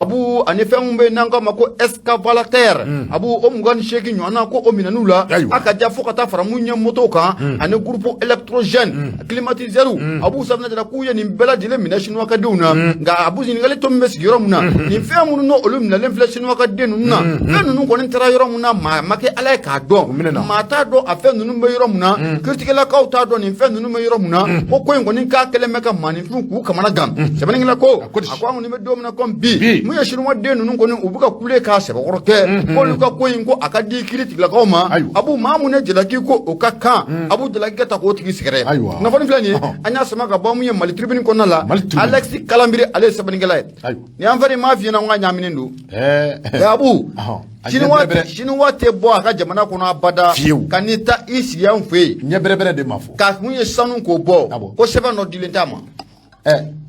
Abu, ani fɛn mun bɛ yen n'an k'a ma ko excavateur, Abu, o 28 ɲɔgɔnna ko o minɛn'u la. Ayiwa. A ka ja fo ka taa fara mun ye moto kan ani groupe électrogène, climatiseur. Abu Safinɛ Jara, k'u ye nin bɛɛ lajɛlen minɛ Sinuwa ka denw na. Nka Abu, ɲininkali tɔ min bɛ sigi yɔrɔ min na, nin fɛn minnu n'o olu minɛlen filɛ Sinuwa ka den ninnu na, fɛn ninnu kɔni taara yɔrɔ min na, maa ma kɛ Ala ye k'a dɔn. Minɛna. Maa t'a dɔn a fɛn ninnu bɛ yɔrɔ min na, kiritigɛlakaw t'a dɔn nin fɛn ninnu bɛ yɔrɔ min na. Ko in kɔni k'a kɛlen bɛ ka maaninfinw k'u kamana gan. Sɛbɛnnikɛla ko, ko di? a ko an kɔni bɛ don min na komi bi, Bi. mun ye Sinuwa den ninnu kɔni u bɛ ka kule k'a sɛbɛkɔrɔ kɛ k'olu ka ko in ko a ka di kiritigɛlakaw ma. Ayiwa. Abu, maa mun ye jalaki ko o ka kan, Abu, jalaki ka ta k'o tigi sɛgɛrɛ. Ayiwa. Kunnafoni filɛ nin ye, an y'a sama ka bɔ mun ye Mali Tribune kɔnɔna la. Mali Tribune. Alexis Kalambry, ale ye sɛbɛnnikɛla ye. Ayiwa. Ni an fɛn m'a f'i ɲɛna ko n ka ɲaaminen don. Abu, A ɲɛ Sinuwa bɛrɛbɛrɛ. Sinuwa tɛ bɔ a ka jamana kɔnɔ abada Fiyewu. ka n'i ta i sigi an fɛ yen Ɲɛ bɛrɛbɛrɛ de ma fɔ. ka kun ye sanu k'o bɔ, Ah bon. ko sɛbɛn dɔ dilen t'a ma.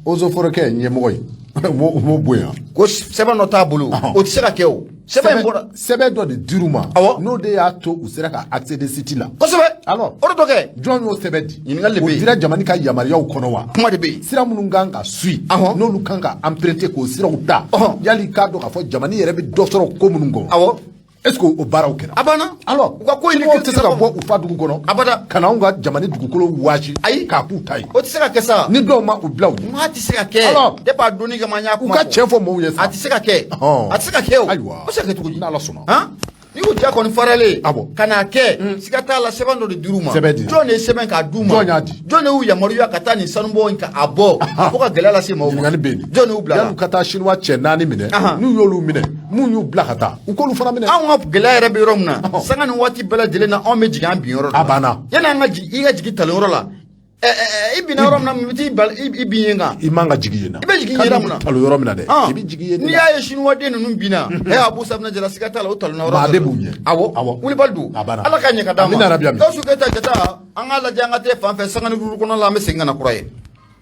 Eaux et forêts kɛ ɲɛmɔgɔ ye, o m'o bonya. Ko sɛbɛn dɔ t'a bolo, o tɛ se ka kɛ. O sɛbɛn in bɔra. Sɛbɛn dɔ de dir'u ma. Awɔ. N'o de y'a to u sera ka accéder site la. Kosɛbɛ. Alors. O de dɔ kɛ. Jɔn y'o sɛbɛn di? Ɲininkali de O bɛ yen. dira jamana ka yamaruyaw kɔnɔ wa? Kuma de bɛ yen. Sira minnu kan ka suit, n'olu kan ka emprunter k'o siraw ta, yali k'a dɔn k'a fɔ jamana yɛrɛ bɛ dɔ sɔrɔ ko minnu kɔnɔ, est ce que o baaraw kɛra? A banna. Alors, u ka ko in ni Chinois tɛ se ka bɔ u fa dugu kɔnɔ Abada. ka na anw ka jamana dugukolo waasi Ayi. k'a k'u ta ye. O tɛ se ka kɛ sa. Ni dɔw ma u bila u ɲɛ. Maa tɛ se ka kɛ. Alors. Depuis a donni kama an y'a U kuma ka fɔ. tiɲɛ fɔ mɔgɔw ye sa. A tɛ se ka kɛ. A tɛ se ka kɛ o. Ayiwa. O tɛ se ka kɛ cogo di? N'Ala sɔnna. Han. Ni y'u ja kɔni faralen Awɔ. ka n'a kɛ, siga t'a la, sɛbɛn dɔ de dir'u ma. Sɛbɛn dira. Jɔn de ye sɛbɛn k'a d'u ma? Jɔn y'a di? Jɔn de y'u yamaruya ka taa nin sanubɔ in ka a bɔ fo ka gɛlɛya lase maaw ma? Ɲininkali bɛ yen. Jɔn de y'u bila la? Yan'u ka taa chinois cɛ naani minɛ, n'u y'olu minɛ, mun y'u bila ka taa, u k'olu fana minɛ. Anw ka gɛlɛya yɛrɛ bɛ yɔrɔ min na, sanga ni waati bɛɛ lajɛlen na, anw bɛ jigin an bin yɔrɔ de la. A banna. Yanni an ka jigin, i ka jigin talon yɔrɔ la, ɛ ɛ ɛ, i binna yɔrɔ min na, mun bɛ t'i i bin yen kan? I man ka jigin yen na. I bɛ jigin Ka yɛrɛ n'i mun na? talon yɔrɔ min na dɛ, i bɛ jigin yen de N'i la. y'a ye chinois den ninnu binna, ɛ Abu Safinɛ Jara, siga t'a la, o talonna yɔrɔ Maa dɔ de la. b'u ɲɛ. Awɔ. Awɔ. Wulibali don. A banna. Ala ka ɲɛ ka d'an ma. Amina rabi, amin. Gawusu Keyita Jata, an k'a lajɛ, an ka taa fan fɛ sanga ni duuru kɔnɔ la, an bɛ segin ka na kura ye.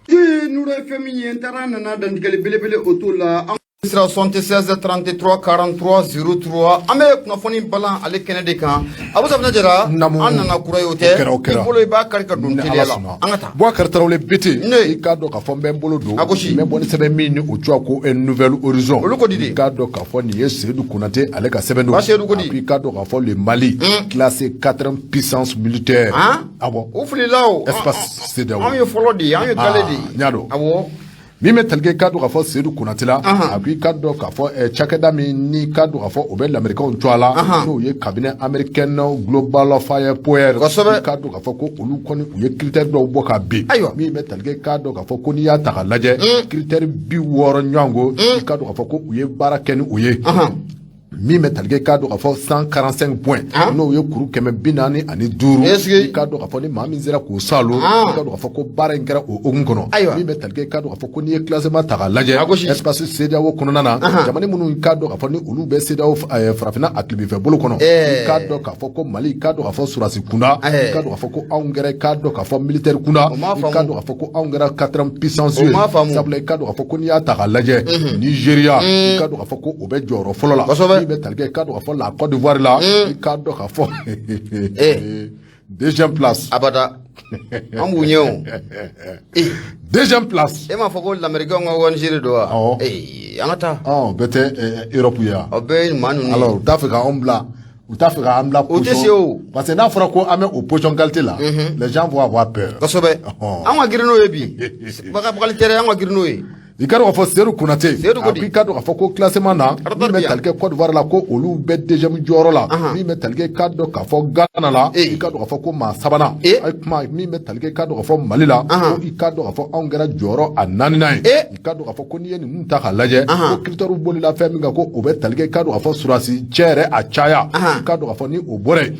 Ji Nuru ye fɛn min ye, n taara nana dantigɛli belebele o t'o la. An sira 76 33 43 03, an bɛ kunnafoni balan ale kɛnɛ de kan. Abu Safinɛ Jara, Namu. an nana kura ye, o tɛ? O kɛra, o kɛra. I bolo, i b'a kari ka don Ni teliya Ala la. sɔnna. An ka taa. Boubacar Tarawele Bete, Ne. i k'a dɔn k'a fɔ n bɛ n bolo don. A gosi. N bɛ bɔ ni sɛbɛn min ni o tɔgɔ ko Nouvel Horizon. Olu ko di de? I k'a dɔn k'a fɔ nin ye Seydou Konate ale ka sɛbɛn don. Ba Seydou ko di? A ko i k'a dɔn k'a fɔ le Mali classé quatrième puissance militaire. Han? Awɔ. O filila o. Espace CEDEAO. Anw ye fɔlɔ de ye, an ye gale de ye. N y'a dɔn. Awɔ. Min bɛ tali kɛ, i k'a dɔn k'a fɔ Seydou Konate la, a ko i k'a dɔn k'a fɔ cakɛda min ni k'a dɔn k'a fɔ o bɛ lamɛrikɛnw tɔgɔ la, n'o ye cabinet américain Global Firepower, i k'a dɔn k'a fɔ ko olu kɔni u ye critère dɔw bɔ ka bin. Min bɛ tali kɛ, i k'a dɔn k'a fɔ ko n'i y'a ta k'a lajɛ, critère 60 ɲɔgɔn ko, i k'a dɔn k'a fɔ ko u ye baara kɛ ni o ye. Min bɛ tali kɛ, i k'a dɔn k'a fɔ 145 points, n'o ye kuru 145, i k'a dɔn k'a fɔ ni maa min sera k'o salo, i k'a dɔn k'a fɔ ko baara in kɛra o hukumu kɔnɔ. Min bɛ tali kɛ, i k'a dɔn k'a fɔ ko n'i ye classement ta k'a lajɛ, espace CEDEAO kɔnɔna na, jamana minnu i k'a dɔn k'a fɔ ni olu bɛ CEDEAO farafinna a tilebinfɛ bolo kɔnɔ, i k'a dɔn k'a fɔ ko Mali, i k'a dɔn k'a fɔ surasi kunda, i k'a dɔn k'a fɔ ko anw kɛra, i k'a dɔn k'a fɔ militaire kunda, i k'a dɔn k'a fɔ ko anw kɛra quatrième puissance ye. Sabula i k'a dɔn k'a fɔ ko n'i y'a ta k'a lajɛ, Nigéria, i k'a dɔn k'a fɔ ko o bɛ jɔyɔrɔ fɔlɔ la. Min bɛ tali kɛ, i k'a dɔn k'a fɔ la Côte d'Ivoire la, i k'a dɔn k'a fɔ deuxième place. Abada, an b'u ɲɛ o. Deuxième place. E m'a fɔ ko lamɛrikɛnw ka ONG de don wa? Awɔ. An ka taa. Ɔn, bɛɛ tɛ Europe ye wa? O bɛɛ ye maa ninnu ye. Alors u t'a fɛ k'anw bila, u t'a fɛ k'an bila O tɛ se o. Parce que n'a fɔra ko an bɛ o position qualité la, les gens vont avoir peur. Kosɛbɛ. An ka girin n'o ye bi. Bagabagali tɛ dɛ, an ka girin n'o ye. I ka dɔn k'a fɔ Seydou Konate, Seydou a ko i ka dɔn k'a fɔ ko classement na, min bɛ tali kɛ Côte d'Ivoire la, ko olu bɛ deuxième jɔyɔrɔ la. Min bɛ tali kɛ, i k'a dɔn k'a fɔ Ghana la, i k'a dɔn k'a fɔ ko maa sabanan. A ye kuma min bɛ tali kɛ, i k'a dɔn k'a fɔ Mali la, ko i k'a dɔn k'a fɔ anw kɛra jɔyɔrɔ a naaninan ye. I k'a dɔn k'a fɔ ko n'i ye ninnu ta k'a lajɛ, ko critère bolila fɛn min kan, ko o bɛ tali kɛ, i k'a dɔn k'a fɔ surasi cɛ yɛrɛ a caya, i k'a dɔn k'a fɔ ni o bɔra yen,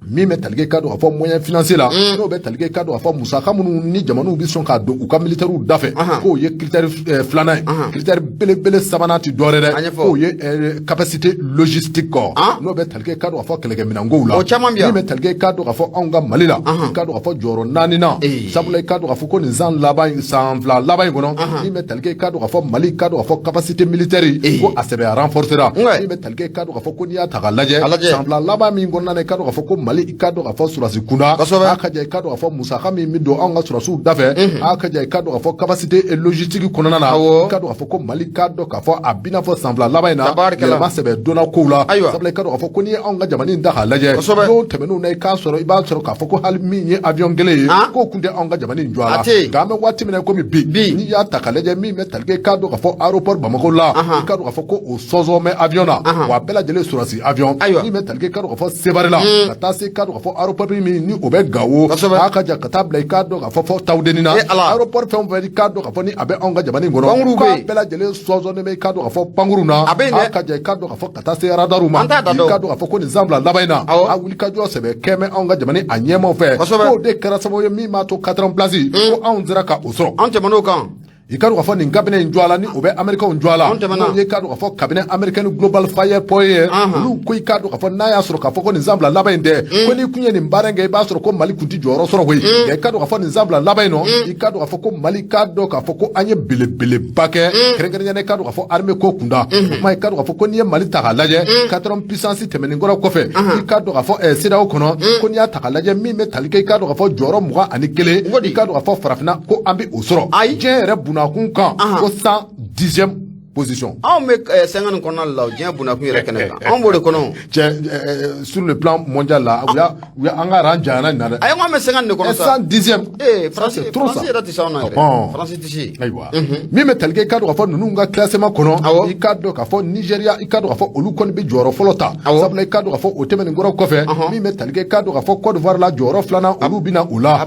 min bɛ tali kɛ, i k'a dɔn k'a fɔ moyen financier la, n'o bɛ tali kɛ, i k'a dɔn k'a fɔ musaka minnu ni jamanaw bɛ sɔn k'a don u ka militaires da fɛ, k'o ye critère filanan ye. Critère belebele sabanan tɛ dɔwɛrɛ dɛ, k'o ye capacité logistique kɔ, n'o bɛ tali kɛ, i k'a dɔn k'a fɔ kɛlɛkɛminɛnkow la. O caman bɛ yan. Min bɛ tali kɛ, i k'a dɔn k'a fɔ anw ka Mali la, i k'a dɔn k'a fɔ jɔyɔrɔ naaninan. Sabula i k'a dɔn k'a fɔ ko nin san laban in, san 2 laban in kɔnɔ, min bɛ tali kɛ, i k'a dɔn k'a fɔ Mali, i k'a dɔn k'a fɔ capacité militaire ko a sɛbɛya renforcera. Min bɛ tali kɛ, i k'a dɔn k'a fɔ ko n'i y'a ta k'a lajɛ, san 2 laban min kɔnɔna na, i k'a dɔn k'a fɔ ko Mali, i k'a dɔn k'a fɔ surasi kunda, a ka ja, i k'a dɔn k'a fɔ musaka min bɛ don anw ka surasiw da fɛ, a ka ja, i k'a dɔn k'a fɔ capacité logistique kɔnɔna na, i k'a dɔn k'a fɔ ko Mali, k'a dɔn k'a fɔ a b'i n'a fɔ san 2 laban in na, yɛlɛma sɛbɛ donna kow la. Sabula i k'a dɔn k'a fɔ ko n'i ye anw ka jamana in ta k'a lajɛ, n'o tɛmɛn'o na, i k'a sɔrɔ, i b'a sɔrɔ k'a fɔ ko hali min ye avion kelen ye, k'o kun tɛ anw ka jamana in jɔ a la. Nka an bɛ waati min na komi bi, n'i y'a ta k'a lajɛ, min bɛ tali kɛ, i k'a dɔn k'a fɔ aéroport Bamako la, i k'a dɔn k'a fɔ ko o sɔnsɔn bɛ avion na, wa a bɛɛ lajɛlen surasi avion. Min bɛ tali kɛ, i k'a dɔn k'a fɔ Sevare la, ka taa se, i k'a dɔn k'a fɔ aéroport min ni o bɛ Gawo, a ka jan ka taa bila, i k'a dɔn k'a fɔ fɔ Tawudeni na, aéroport fɛn o fɛn, i k'a dɔn k'a fɔ ni a bɛ anw ka jamana in kɔnɔ, k'a bɛɛ lajɛlen sɔnsɔnnen bɛ, i k'a dɔn k'a fɔ pankuru na, a ka jan, i k'a dɔn k'a fɔ ka taa se radarw ma, i k'a dɔn k'a fɔ ko nin san 2 laban in na, a wulikajɔ sɛbɛ kɛmɛ anw ka jamana a ɲɛmaw fɛ, k'o de kɛra sababu ye min b'a to quatrième place ko anw sera ka o sɔrɔ. An tɛmɛn'o kan. I ka dɔn k'a fɔ nin cabinet in jɔ a la, ni o bɛ américain jɔ a la, n'o ye, k'a dɔn k'a fɔ cabinet américain Global Firepower ye, olu ko i k'a dɔn k'a fɔ n'a y'a sɔrɔ k'a fɔ ko nin san 2 laban in tɛ, ko n'i kun ye nin baara in kɛ, i b'a sɔrɔ ko Mali kun tɛ jɔyɔrɔ sɔrɔ koyi. Nka i k'a dɔn k'a fɔ nin san 2 laban in nɔ, i k'a dɔn k'a fɔ ko Mali, k'a dɔn k'a fɔ ko an ye belebeleba kɛ, kɛrɛnkɛrɛnnenya la, i k'a dɔn k'a fɔ armée ko kunda. O kuma, i k'a dɔn k'a fɔ ko n'i ye Mali ta k'a lajɛ, quatrième puissance tɛmɛnen kɔrɔ kɔfɛ, i k'a dɔn k'a fɔ CEDEAO kɔnɔ, ko n'i y'a ta k'a lajɛ, min bɛ tali kɛ, i k'a dɔn k'a fɔ jɔyɔrɔ 21, i k'a dɔn k'a fɔ farafinna ko an bɛ o sɔrɔ. Diɲɛ yɛrɛ bunakun kan, ko 110e position. Anw bɛ 50 kɔnɔna la diɲɛ bunakun yɛrɛ kɛnɛ kan, anw b'o de kɔnɔ. Cɛ, sur le plan mondial la, u y'a an ka rang janyana nin na dɛ. Ayi, n ko an bɛ 50 de kɔnɔ sa. 110e. Ee, Faransi, Faransi yɛrɛ tɛ se anw na yɛrɛ. Faransi tɛ se. Ayiwa, min bɛ tali kɛ, i k'a dɔn k'a fɔ ninnu ka classement kɔnɔ, i k'a dɔn k'a fɔ Nigéria, i k'a dɔn k'a fɔ olu kɔni bɛ jɔyɔrɔ fɔlɔ ta, sabula i k'a dɔn k'a fɔ o tɛmɛnen kɔrɔ kɔfɛ, min bɛ tali kɛ, i k'a dɔn k'a fɔ Côte d'Ivoire la, jɔyɔrɔ filanan, olu bɛ na o la.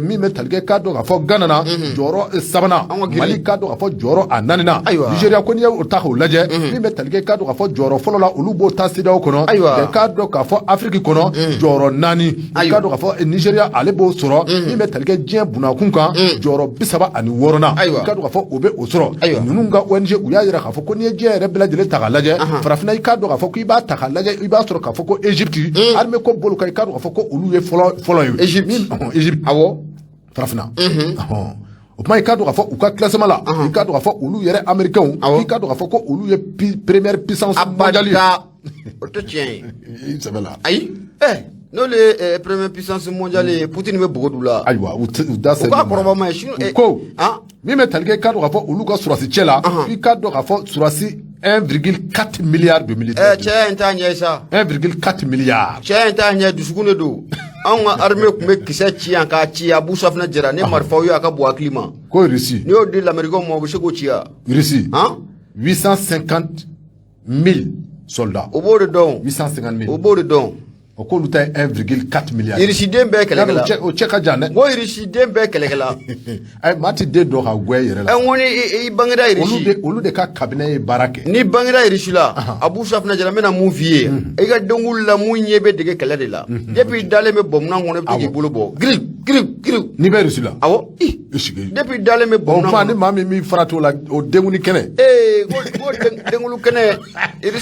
Min bɛ tali kɛ, k'a dɔn k'a fɔ Ghana na, jɔyɔrɔ sabanan, Mali, k'a dɔn k'a fɔ jɔyɔrɔ a naaninan. Nigéria ko n'i y'o ta k'o lajɛ, min bɛ tali kɛ, k'a dɔn k'a fɔ jɔyɔrɔ fɔlɔ la, olu b'o ta CEDEAO kɔnɔ. K'a dɔn k'a fɔ Afrique kɔnɔ, jɔyɔrɔ naani, i k'a dɔn k'a fɔ Nigéria ale b'o sɔrɔ. Min bɛ tali kɛ diɲɛ bunakun kan, jɔyɔrɔ 36nan, i k'a dɔn k'a fɔ o bɛ o sɔrɔ. Ninnu ka ONG, u y'a jira k'a fɔ ko n'i ye diɲɛ yɛrɛ bɛɛ lajɛlen ta k'a lajɛ, farafinna, i k'a dɔn k'a fɔ k'i b'a ta k'a lajɛ, i b'a sɔrɔ k'a fɔ ko Égypte, armée ko bolo kan, i k'a dɔn k'a fɔ ko olu ye fɔlɔ fɔlɔ ye. Égypte. Égypte. Awɔ. Farafinna. O tuma, i k'a dɔn k'a fɔ u ka classement la, i k'a dɔn k'a fɔ olu yɛrɛ américains, i k'a dɔn k'a fɔ ko olu ye première puissance mondiale ye. Abada, o tɛ tiɲɛ ye. I sɛbɛ la. Ayi, n'olu ye première puissance mondiale ye, Poutine bɛ bogo d'u la. Ayiwa, u da U k'a kɔrɔbɔ ma ye sinon. U ko min bɛ tali kɛ, i k'a dɔn k'a fɔ olu ka sɔrɔdasi cɛ la, i k'a dɔn k'a fɔ sɔrɔdasi 1,4 milliard de militaires. Cɛ in t'a ɲɛ sa. 1,4 milliard. Cɛ in t'a ɲɛ, dusukun de don. Anw ka armée tun bɛ kisɛ ci yan k'a ci Abu Safinɛ jɛra ni marifaw ye, a ka bon hakili ma. Ko Russie. N'i y'o di l'Américain ma, u bɛ se k'o ci yan. Russie. Han. 850 000 soldats. O b'o de dɔn. 850 000. O b'o de dɔn. O k'olu ta ye 1,4 milliard. Irisiden bɛɛ kɛlɛkɛla. O cɛ ka jan dɛ. N ko irisiden bɛɛ kɛlɛkɛla. Ayi, maa ti den dɔ ka gwɛ yɛrɛ la. Ɛ, n ko ni i bangera Irisi. Olu de ka cabinet ye baara kɛ. N'i bangera Irisi la, Abu Safinɛ jara, n bɛna mun f'i ye? I ka denkuli la, mun ɲɛ bɛ dege kɛlɛ de la. Depuis i dalen bɛ bɔnmunan kɔnɔ, i bɛ to k'i bolo bɔ. Giri giri giri. N'i bɛ Irisi la. Awɔ. I sigi. Depuis i dalen bɛ bɔnmunan kɔnɔ. Ni maa min m'i farati o la, o denkuli kɛnɛ. Ee, ko denkuli kɛnɛ.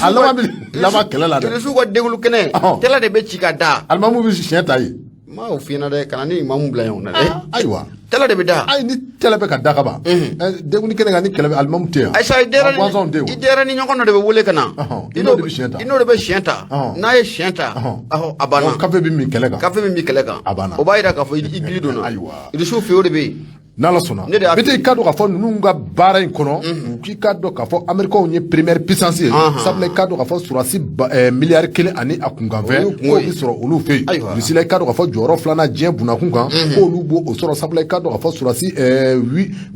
A laban bɛ laban kɛlɛ la dɛ. Irisiw ka denkuli kɛnɛ. Tɛla de bɛ ci ka da. Alimamu bɛ siɲɛ ta yen. N m'a f'i ɲɛna dɛ, kana ni imamu bila ɲɔgɔn na dɛ. Ayiwa. Tɛla de bɛ da. Ayi, ni tɛlɛ bɛ ka da ka ban. Denkuli kɛnɛ kan, ni kɛlɛ bɛ, alimamu tɛ yan. Ayisa, i denyɛrɛni ɲɔgɔn dɔ de bɛ wele ka na. I n'o de bɛ siɲɛ ta. I n'o de bɛ siɲɛ ta. N'a ye siɲɛ ta, a banna. Kafe bɛ min kɛlɛ kan. Kafe bɛ min kɛlɛ kan. A banna. O b'a jira k'a fɔ i gili donna. Ayiwa. Irisiw fɛ yen, o de bɛ yen. N'Ala sɔnna, Bete, i k'a dɔn k'a fɔ ninnu ka baara in kɔnɔ, u k'i k'a dɔn k'a fɔ américains ye première puissance ye, sabula i k'a dɔn k'a fɔ sɔrɔdasi miliyari kelen ani a kunkanfɛn k'o bɛ sɔrɔ olu fɛ yen. Russie la, i k'a dɔn k'a fɔ jɔyɔrɔ filanan diɲɛ bunakun kan, k'olu b'o sɔrɔ, sabula i k'a dɔn k'a fɔ sɔrɔdasi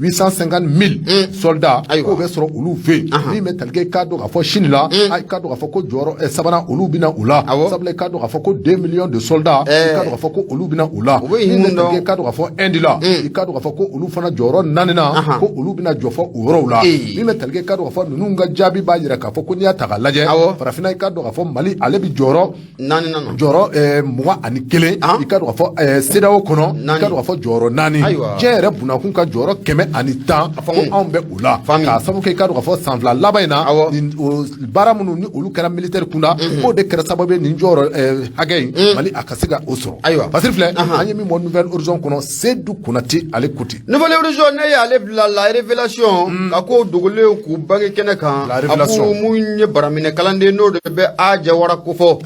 850 000 soldats, k'o bɛ sɔrɔ olu fɛ yen. Min bɛ tali kɛ, i k'a dɔn k'a fɔ Chine la, i k'a dɔn k'a fɔ ko jɔyɔrɔ sabanan, olu bɛ na o la, sabula i k'a dɔn k'a fɔ ko 2 millions de soldats, i k'a dɔn k'a fɔ ko olu bɛ na o la. Min bɛ tali kɛ, i k'a dɔn k'a fɔ Inde la, i k'a dɔn k'a fɔ ko olu fana jɔyɔrɔ naaninan, ko olu bɛna jɔ fɔ o yɔrɔw la. Min bɛ tali kɛ, k'a dɔn k'a fɔ ninnu ka jaabi b'a jira k'a fɔ ko n'i y'a ta k'a lajɛ, farafinna, i k'a dɔn k'a fɔ Mali ale bɛ jɔyɔrɔ naaninan, jɔyɔrɔ 21, i k'a dɔn k'a fɔ CEDEAO kɔnɔ, i k'a dɔn k'a fɔ jɔyɔrɔ naani, diɲɛ yɛrɛ bunakun ka jɔyɔrɔ 110, ko anw bɛ o la, k'a sababu kɛ, i k'a dɔn k'a fɔ san 2 laban in na, nin baara minnu ni olu kɛra militaire kunda, k'o de kɛra sababu ye nin jɔyɔrɔ hakɛ in, Mali a ka se ka o sɔrɔ. Ayiwa. Basiri filɛ, an ye min bɔ Nouvel Horizon kɔnɔ, Seydou Konate ale ko ten. Nouvel Horizon, ne y'ale bila la révélation, ka ko dogolen k'u bange kɛnɛ kan. La révélation. A ko mun ye baraminɛ kalanden, n'o de bɛ a Jawara kofɔ.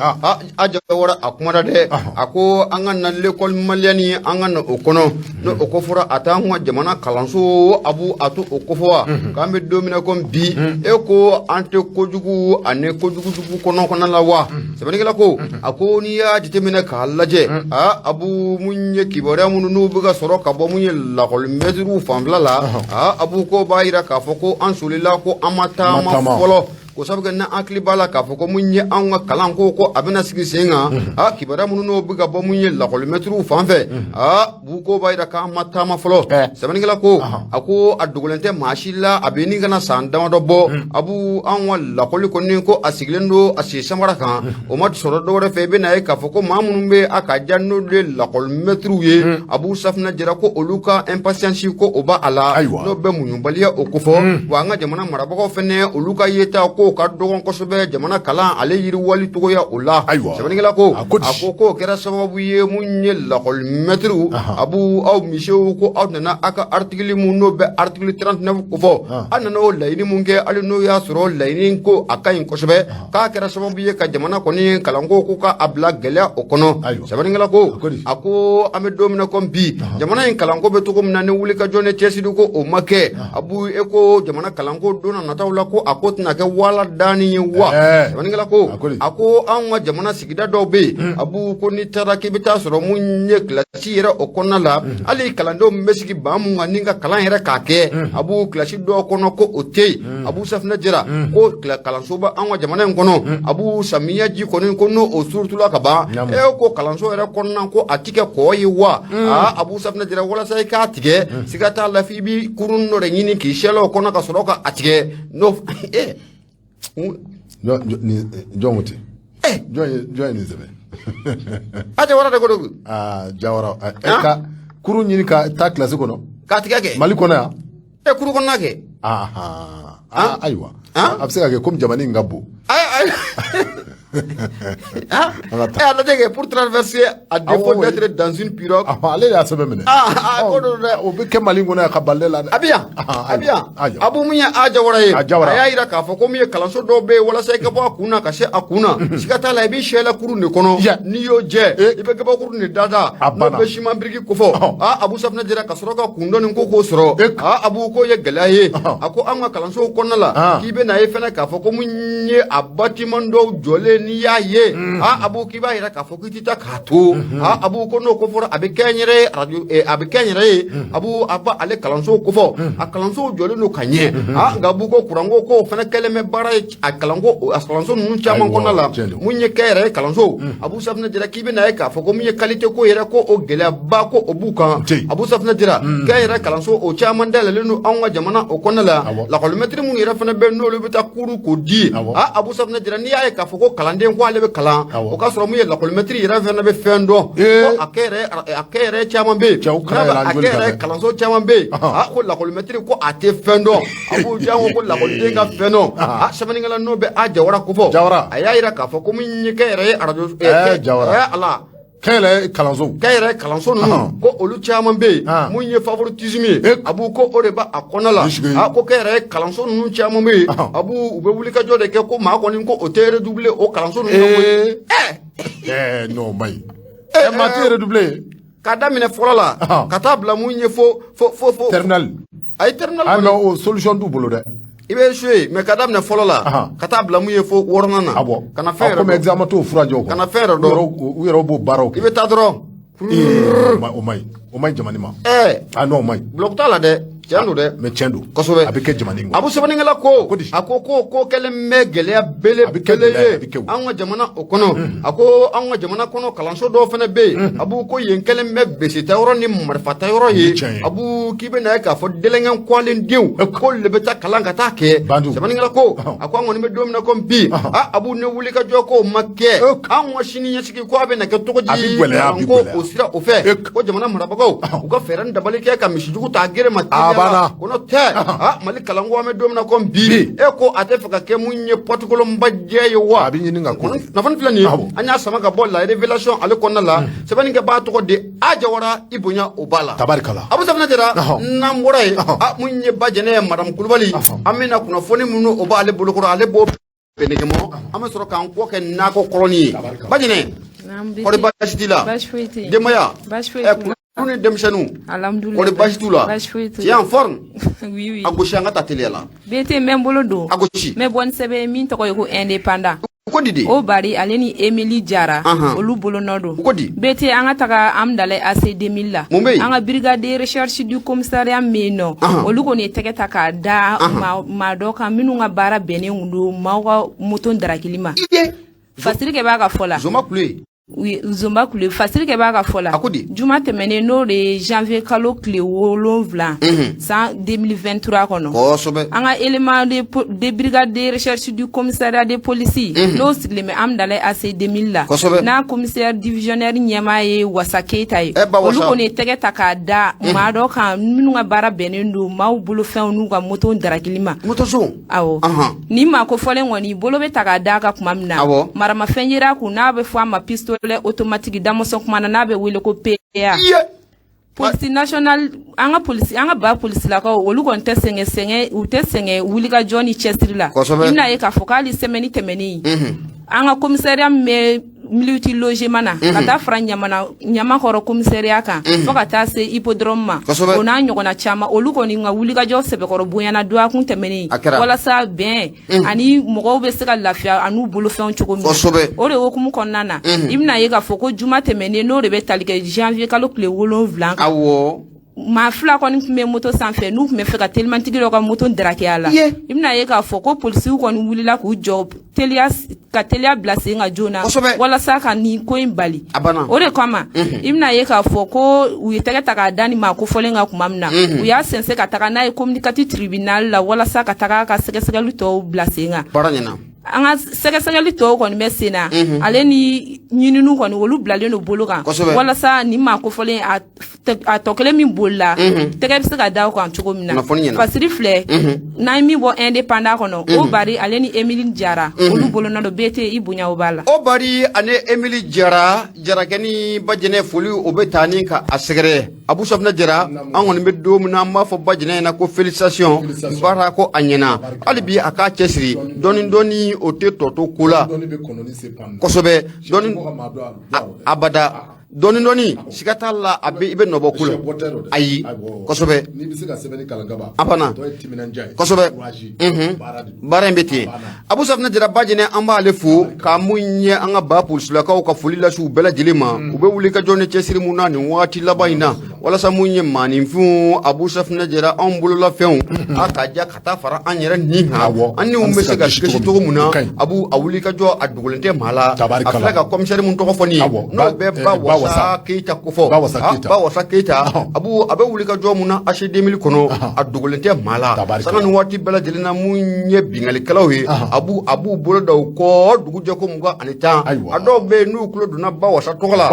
A Jawara, a kumana dɛ. A ko an ka na l'école malienne, an ka na o kɔnɔ, n'o o ko fɔra, a t'an ka jamana kalanso abu a to o kofɔ wa, k'an bɛ don min na komi bi, e ko an tɛ kojugu ani kojugujugu kɔnɔ kɔnɔna la wa. Sɛbɛnnikɛla ko, a ko n'i y'a jateminɛ k'a lajɛ, aa, abu, mun ye kibaruya minnu n'u bɛ ka sɔrɔ ka bɔ mun ye lakɔlimɛtiriw fanfɛla la, aa, abu, ko b'a jira k'a fɔ ko an solila ko an ma taama fɔlɔ, ko sabu kɛ n'an hakili b'a la k'a fɔ ko mun ye anw ka kalan ko a bɛna sigi sen kan. Aa, kibaruya minnu n'o bɛ ka bɔ mun ye lakɔlimɛtiriw fan fɛ, aa, bu ko b'a jira k'an ma taama fɔlɔ. Sɛbɛnnikɛla ko, a ko a dogolen tɛ maa si la, a bɛ ni kana san damadɔ bɔ, abu, anw ka lakɔli kɔni ko a sigilen don a sen samara kan, o ma sɔrɔ dɔwɛrɛ fɛ. I bɛna ye k'a fɔ ko maa minnu bɛ a ka ja n'olu ye lakɔlimɛtiriw ye, Abu Safinɛ jɛra, ko olu ka impatience ko o b'a la, n'o bɛ muɲubaliya o kofɔ. Wa an ka jamana marabagaw fɛnɛ, olu ka yeta ko k'o ka dɔgɔn kosɛbɛ jamana kalan ale yiriwali cogoya o la. Ayiwa. Sɛbɛnnikɛla ko A ko di? A ko k'o kɛra sababu ye mun ye lakɔlimɛtiriw, abu aw misiw, ko aw nana aw ka article mun n'o bɛ article 39 kofɔ, aw nana o laɲini mun kɛ, hali n'o y'a sɔrɔ laɲini ko a ka ɲi kosɛbɛ, k'a kɛra sababu ye ka jamana kɔni kalanko ko ka a bila gɛlɛya o kɔnɔ. Ayiwa. Sɛbɛnnikɛla ko A ko di? A ko an bɛ don min na komi bi, jamana in kalanko bɛ cogo min na, ni wulikajɔ ni cɛsiri ko o ma kɛ, abu e ko jamana kalanko don na nataw la ko a ko tɛna kɛ wala danni ye wa? Sɛbɛnnikɛla ko A ko di? A ko anw ka jamana sigida dɔw bɛ yen, abu ko n'i taara k'i bɛ taa sɔrɔ mun ye kilasi yɛrɛ o kɔnɔna la, hali kalandenw bɛ sigi ban mun kan ni ka kalan yɛrɛ k'a kɛ, abu kilasi dɔw kɔnɔ ko o tɛ yen. Abu Safinɛ Jara ko kalanso bɛ anw ka jamana in kɔnɔ, abu samiya ji kɔni ko n'o o surutula ka ban, e ko kalanso yɛrɛ kɔnɔna ko a ti kɛ kɔ ye wa? Aa, Abu Safinɛ Jara, walasa i k'a tigɛ, siga t'a la f'i bi kurun dɔ de ɲini k'i sɛlɛ o kɔnɔ ka sɔrɔ ka a tigɛ n'o Jɔn ko ten? Jɔn ye nin sɛbɛn? A Jawara de ko don. Aa, Jawara, e ka kurun ɲini ka taa kilasi kɔnɔ. K'a tigɛ kɛ. Mali kɔnɔ yan. E kuru kɔnɔna kɛ. Ahan, ayiwa, a bɛ se ka kɛ komi jamana in ka bon. Ayi ayi. Ah, a lajɛ kɛ pour traverser à défaut d'être dans une pirogue. Ale y'a sɛbɛn minɛ. Ah, ko don dɛ. O bɛ kɛ Mali kɔnɔ yan ka bali la dɛ. A bɛ yan, a bɛ yan. Abu mun ye a Jawara ye, A Jawara. A y'a jira k'a fɔ ko min ye kalanso dɔw bɛ yen, walasa i ka bɔ a kun na ka se a kun na, siga t'a la i b'i sɛla kurun de kɔnɔ, n'i y'o jɛ i bɛ gabakuru de da A n'o banna. bɛ siman biriki kofɔ. Aa, Abu Safinɛ Jara ka sɔrɔ ka kun dɔɔni ko k'o sɔrɔ. Aa, Abu ko ye gɛlɛya ye. A ko an ka kalansow kɔnɔna la, k'i bɛ na ye fɛnɛ k'a fɔ ko mun ye a bâtiment dɔw jɔlen, n'i y'a ye, aa, Abu k'i b'a yira k'a fɔ k'i tɛ taa k'a to. Aa, Abu ko n'o ko fɔra, a bɛ kɛ n yɛrɛ ye radio, a bɛ kɛ n yɛrɛ ye. Abu a b'a ale kalansow kofɔ, a kalansow jɔlen don ka ɲɛ. Aa, nka Abu ko kuranko ko fana kɛlen bɛ baara ye a kalanko a kalanso ninnu caman Ayiwa, kɔnɔna la. tiɲɛ don. Mun ye kɛ yɛrɛ ye kalanso, Abu Safinɛ Jara k'i bɛ na ye k'a fɔ ko mun ye qualité ko yɛrɛ ko o gɛlɛyaba ko o b'u kan. Ten. Abu Safinɛ Jara, kɛ yɛrɛ kalanso o caman dayɛlɛlen don anw ka jamana o kɔnɔna la. Lakɔlimɛtiri minnu yɛrɛ fana bɛ n'olu bɛ taa kuru k'o di. Aa, Abu Safinɛ Jara, n'i y'a ye k'a fɔ ko kalanden ko ale bɛ kalan, o k'a sɔrɔ mun ye lakɔlimɛtiri yɛrɛ fana bɛ fɛn dɔn. Ko a kɛ yɛrɛ a kɛ yɛrɛ caman bɛ yen. Cɛw kana N'a bɛ yɛlɛ an a joli kɛ kan yɛrɛ dɛ. kalanso caman bɛ yen. Aa, ko lakɔlimɛtiri ko a tɛ fɛn dɔn. A b'o jango ko lakɔliden ka fɛn dɔn. Aa, sɛbɛnnikɛla n'o bɛ a Jawara kofɔ, Jawara. a y'a yira k'a fɔ ko min ye kɛ yɛrɛ ye arajo Jawara. Ala Kɛlɛ kalanso. Kɛ yɛrɛ kalanso ninnu ko olu caman bɛ yen, mun ye favoritisme ye, a b'u ko o de b'a a kɔnɔ la. A ko kɛ yɛrɛ kalanso ninnu caman bɛ yen, a b'u u bɛ wuli ka jɔ de kɛ ko maa kɔni ko o tɛ redoubler o kalanso ninnu na koyi. Non, o ma ɲi. Maa tɛ redoubler. K'a daminɛ fɔlɔ la ka taa bila mun ye fo fo fo fo Terminal. A ye terminal Ah kɔni. non, o solution t'u bolo dɛ. I bɛ échouer, mais ka daminɛ fɔlɔ la ka taa bila mun ye fo wɔɔrɔnan na, Awɔ. ka na fɛn yɛrɛ Komi dɔn. examen t'o fura jɔ. Ka na fɛn yɛrɛ dɔn. U yɛrɛw b'o baaraw I kɛ. bɛ taa dɔrɔn. O ma ɲi. O ma ɲi jamana ma. Ɛɛ. Ah non, o ma ɲi. Bloc t'a la dɛ, tiɲɛ don dɛ. Mais tiɲɛ don. Kosɛbɛ. A bɛ kɛ jamana in kɔnɔ. Abu sɛbɛnnikɛla ko Ko di? A ko ko ko kɛlen bɛ gɛlɛya A bɛ kɛ belebele gɛlɛya, a bɛ kɛ ye o. an ka jamana o kɔnɔ. A ko an ka jamana kɔnɔ kalanso dɔw fana bɛ yen, Abu ko yen kɛlen bɛ bese-tayɔrɔ ni marifa-tayɔrɔ ye. Tiɲɛ ye. Abu k'i bɛ na ye k'a fɔ délinquant kɔlen denw k'olu de bɛ taa kalan ka taa kɛ. Bandiw. Sɛbɛnnikɛla ko a ko an kɔni bɛ don min na komi bi, a Abu ne wuli ka jɔ k'o ma kɛ, an ka sini ɲɛsigi ko a bɛ na kɛ cogo di? A bɛ gɛlɛya, a bɛ ko gɛlɛya. o sira o fɛ ko jamana marabagaw u ka fɛɛrɛ ni dabali kɛ ka misijugu ta gere ma. A banna. Ko n'o tɛ, a Mali kalanko an bɛ don min na komi bi, e ko a tɛ fɛ ka kɛ mun ye pɔtikolonba jɛ ye wa? A bɛ ɲini ka ko de. Kunnafoni filɛ nin ye, Awɔ. an y'a sama ka bɔ La Révélation ale kɔnɔna la. Sɛbɛnnikɛbaa tɔgɔ de A Jawara, i bonya o b'a la. Tabarikala. Abu Safinɛ Jara, n'an bɔra yen, a mun ye ba jɛnɛ ye madame Kulubali, an bɛna kunnafoni minnu o b'ale bolokɔrɔ, ale b'o bɛnɛgɛmɔ, an bɛ sɔrɔ k'an kɔ kɛ nakɔ kɔrɔnin ye. Ba jɛnɛ, kɔri baasi t'i la? Baasi foyi tɛ yen. Denbaya? Baasi foyi ɛ t'u la. Kulu ni denmisɛnninw? Alhamdulilayi. Kɔri baasi t'u la? Baasi foyi t'u Tu es la. en forme? Oui, oui. A gosi, an ka taa teliya la. BT, n bɛ n bolo don. A gosi. N bɛ bɔ ni sɛbɛn ye min tɔgɔ ye ko Indépendant. Ko di de? O bari ale ni Emily Jara olu bolonɔ don. Ko di? BT, an ka taga Amdalaye AC 2000 la. Mun bɛ yen? An ka brigade de recherche du commissariat min bɛ yen nɔ. Olu kɔni ye tɛgɛ ta k'a da maa dɔ kan minnu ka baara bɛnnen kun don maaw ka moto darakili ma. Iye. Fasirikɛ b'a ka fɔ la. Zoma kule. Zonba kule Fasirikɛ b'a ka fɔ la. A ko di? Juma tɛmɛnen, n'o de ye janvier kalo tile 7, san 2023 kɔnɔ, an ka élément de brigade de recherche du commissariat de police, n'o sigilen bɛ Amdalaye AC 2000 la, n'a commissaire divisionnaire ɲɛmaa ye Wasa Keyita ye, olu kɔni ye tɛgɛ ta k'a da maa dɔ kan minnu ka baara bɛnnen don maaw bolofɛnw n'u ka moto darakili ma. Motoson. Awɔ. Ni maa ko fɔlen kɔni bolo bɛ ta k'a da kan tuma min na, maramafɛn yera a kun, n'a bɛ fɔ a ma pistolet automatique, damɔsɔn kuma na, n'a bɛ wele ko PA. Police nationale, an ka polisi, an ka ba polisilakaw, olu kɔni tɛ sɛgɛn sɛgɛn, u tɛ sɛgɛn wulikajɔ ni cɛsiri la. I bɛna ye k'a fɔ k'ale semaine tɛmɛnen, an ka commissariat min bɛ multi logement na, ka taa fara Ɲamana Ɲamakɔrɔ commissariat kan, fo ka taa se hippodrome ma, o n'a ɲɔgɔnna caman, olu kɔni ka wulikajɔ sɛbɛkɔrɔ bonyana dɔgɔkun tɛmɛnen, walasa bɛn ani mɔgɔw bɛ se ka lafiya an'u bolofɛnw cogo min na. O de hukumu kɔnɔna na, i bɛna ye k'a fɔ ko juma tɛmɛnen, n'o de bɛ tali kɛ janvier kalo tile 7 kan, maa fila kɔni tun bɛ moto sanfɛ, n'u tun bɛ fɛ ka telimantigi dɔ ka moto daraki a la. I bɛna ye k'a fɔ ko polisiw kɔni wulila k'u jɔ teliya, ka teliya bila sen kan joona, walasa ka nin ko in bali. O de kama, i bɛna ye k'a fɔ ko u ye tɛgɛ ta k'a da nin maa kofɔlen kan tuma min na, u y'a sɛnsɛn ka taga n'a ye commune 4 tribunal la, walasa ka taga ka sɛgɛsɛgɛli tɔw bila sen kan. An ka sɛgɛsɛgɛli tɔw kɔni bɛ sen na, ale ni ɲininiw kɔni, olu bilalen don bolo kan, walasa nin maa kofɔlen a tɔ kelen min bolila, tɛgɛ bɛ se ka da o kan cogo min na. Fasiri filɛ, n'an ye min bɔ Indépendant kɔnɔ, o Bari ale ni Emile Jara, olu bolonɔ don. BT, i bonya o b'a la. O Bari ani Emile Jara, Jarakɛ ni Bajɛnɛ, foli o bɛ taa ni ka a sɛgɛrɛ. Abu Safinɛ Jara, an kɔni bɛ don min na, an b'a fɔ Bajɛnɛ ɲɛna ko félicitation, baara ko a ɲɛna. Hali bi a k'a cɛsiri dɔɔni dɔɔni, o tɛ tɔ to ko la kosɛbɛ dɔɔni abada, dɔɔni dɔɔni, siga t'a la, a bɛ i bɛ nɔbɔ ko la. Ayi, kosɛbɛ, a banna kosɛbɛ, baara in bɛ ten. Abu Safinɛ Jara, Bajɛnɛ, an b'ale fo k'a mun ye an ka ba polisilakaw ka foli lase u bɛɛ lajɛlen ma. U bɛ wuli ka jɔ ni cɛsiri mun na nin waati laban in na, walasa mun ye maaninfinw, Abu Safinɛ Jara, anw bololafɛnw a ka ja ka taa fara an yɛrɛ nin kan, an niw bɛ se ka kisi cogo min na. Abu, a wuli ka jɔ a dogolen tɛ maa la. A filɛ ka commissaire mun tɔgɔ fɔ nin ye, n'o bɛ Ba Wasa Keyita kofɔ, Ba Wasa Keyita, Abu, a bɛ wuli ka jɔ mun na AC 2000 kɔnɔ, a dogolen tɛ maa la. Sanga ni waati bɛɛ lajɛlen na, mun ye binkannikɛlaw ye, Abu, a b'u bolo da u kɔ dugu jɛ ko 21. A dɔw bɛ yen, n'u tulo donna Ba Wasa tɔgɔ la,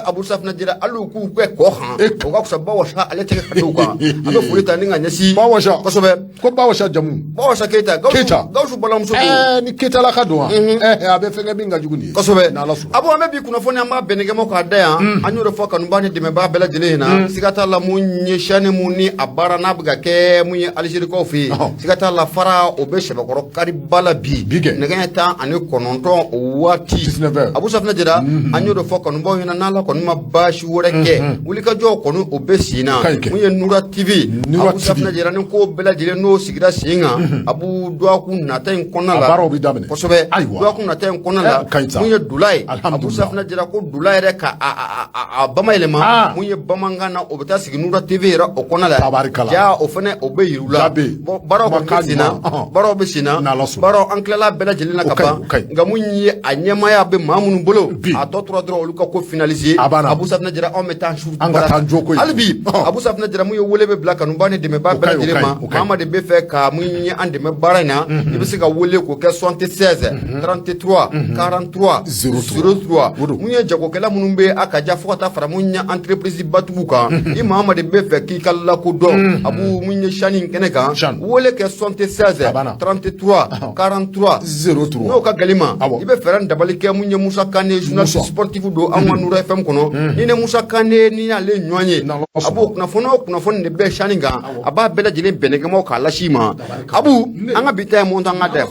Abu Safinɛ Jara, hali u k'u kɛ kɔ kan, o ka fisa Ba Wasa ale tɛgɛ ka d'u kan. An bɛ foli ta ni ka ɲɛsin Ba Wasa. Kosɛbɛ. Ko Ba Wasa jamu? Ba Wasa Keyita. Keyita. Gawusu balimamuso don. Ni Keyitala ka don wa, a bɛ fɛnkɛ min ka jugu nin ye. Kosɛbɛ. N'Ala sɔnna. Abu, an bɛ bi kunnafoni, an b'a bɛnɛkɛmɔ k'a da yan. An y'o de fɔ kanubaa ni dɛmɛbaa bɛɛ lajɛlen ɲɛna. Siga t'a la, mun ye sani mun ni a baara n'a bɛ ka kɛ mun ye Alizerikaw fɛ yen, siga t'a la, fara o bɛ sɛbɛkɔrɔ kari ba la bi. Bi kɛ. Nɛgɛ ɲɛ 19 o waati. 19. Abu Safinɛ Jara, an y'o de fɔ kanubaw ɲɛna, n'Ala kɔni ma baasi wɛrɛ kɛ, wulikajɔ kɔni o bɛ sen na. Mun ye Nura TV, Abu Safinɛ Jara, ni ko bɛɛ lajɛlen n'o sigira sen kan, Abu, dɔgɔkun nata in kɔnɔna la, baaraw bɛ daminɛ. Kosɛbɛ. Dɔgɔkun nata in kɔnɔna la, mun ye Dula ye, Abu Safinɛ Jara, ko Dula yɛrɛ ka a bamayɛlɛma mun ye bamanankan na, o bɛ taa sigi Nura TV yɛrɛ o kɔnɔna la. Ja o fana o bɛ yir'u la. Baaraw kɔni bɛ sen na, baaraw bɛ sen na, baaraw an tilala bɛɛ lajɛlen na ka ban. Nka mun ye a ɲɛmaaya bɛ maa minnu bolo, a tɔ tora dɔrɔn olu ka ko finaliser. Abu Safinɛ Jara, anw bɛ taa su. An ka taa joko ye hali bi. Abu Safinɛ Jara, mun ye wele bɛ bila kanubaa ni dɛmɛbaa bɛɛ lajɛlen ma, maa ma de bɛ fɛ ka mun ye an dɛmɛ baara in na, i bɛ se ka wele k'o kɛ 76 33 43 03. Mun ye jagokɛla minnu bɛ a ka ja, fo ka taa fara mun ye entreprise batigiw kan, i maa ma de bɛ fɛ k'i ka lakodɔn, Abu, mun ye sani kɛnɛ kan, wele kɛ 76 33 43 03. N'o ka gɛlɛn ma, i bɛ fɛɛrɛ ni dabali kɛ mun ye Musa Kane, journaliste sportif don an ka Nura FM kɔnɔ. Ni ne Musa Kane ni y'ale ɲɔgɔn ye, Abu, kunnafoni o kunnafoni de bɛ sani kan, a b'a bɛɛ lajɛlen bɛnɛkɛmaw k'a las'i ma. Abu, an ka bi ta ye mɔntɔn an ka da yan.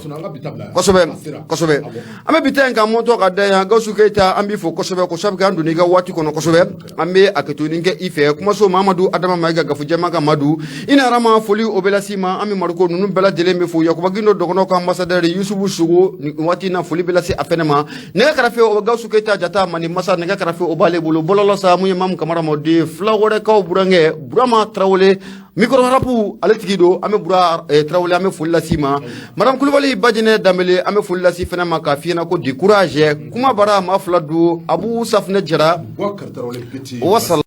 Kosɛbɛ kosɛbɛ, an bɛ bi ta in ka mɔntɔn ka da yan. Gawusu Keyita, an b'i fo kosɛbɛ kosɛbɛ, k'an donna i ka waati kɔnɔ kosɛbɛ. An bɛ a kɛtonin kɛ i fɛ kumaso. Mamadu Adama Mayiga, Gafujɛma ka Madu, i ni arama, foli o bɛ las'i ma. An bɛ Mariko ninnu bɛɛ lajɛlen bɛ fo. Yakuba Gindo dɔgɔnɔ ka ambassadeur Yusufu Sogo, nin waati in na foli bɛ lase a fɛnɛ ma. Nɛgɛ karafe o bɛ Gawusu Keyita jata mani masa, nɛgɛ karafe o b'ale bolo. Bɔlɔlɔ sa, mun ye Mamu Kamara mɔden fila wɛrɛkaw burankɛ Burama Tarawele. Micro rap ale tigi don. An bɛ Bura Tarawele, an bɛ foli lase ma. Madame Kulubali Bajinɛ Danbele, an bɛ foli lase fɛnɛ ma k'a f'i ɲɛna ko du courage. Kuma bara maa fila don, Abu Safunɛ Jara. Boubacar Tarawele Petit. Wasala.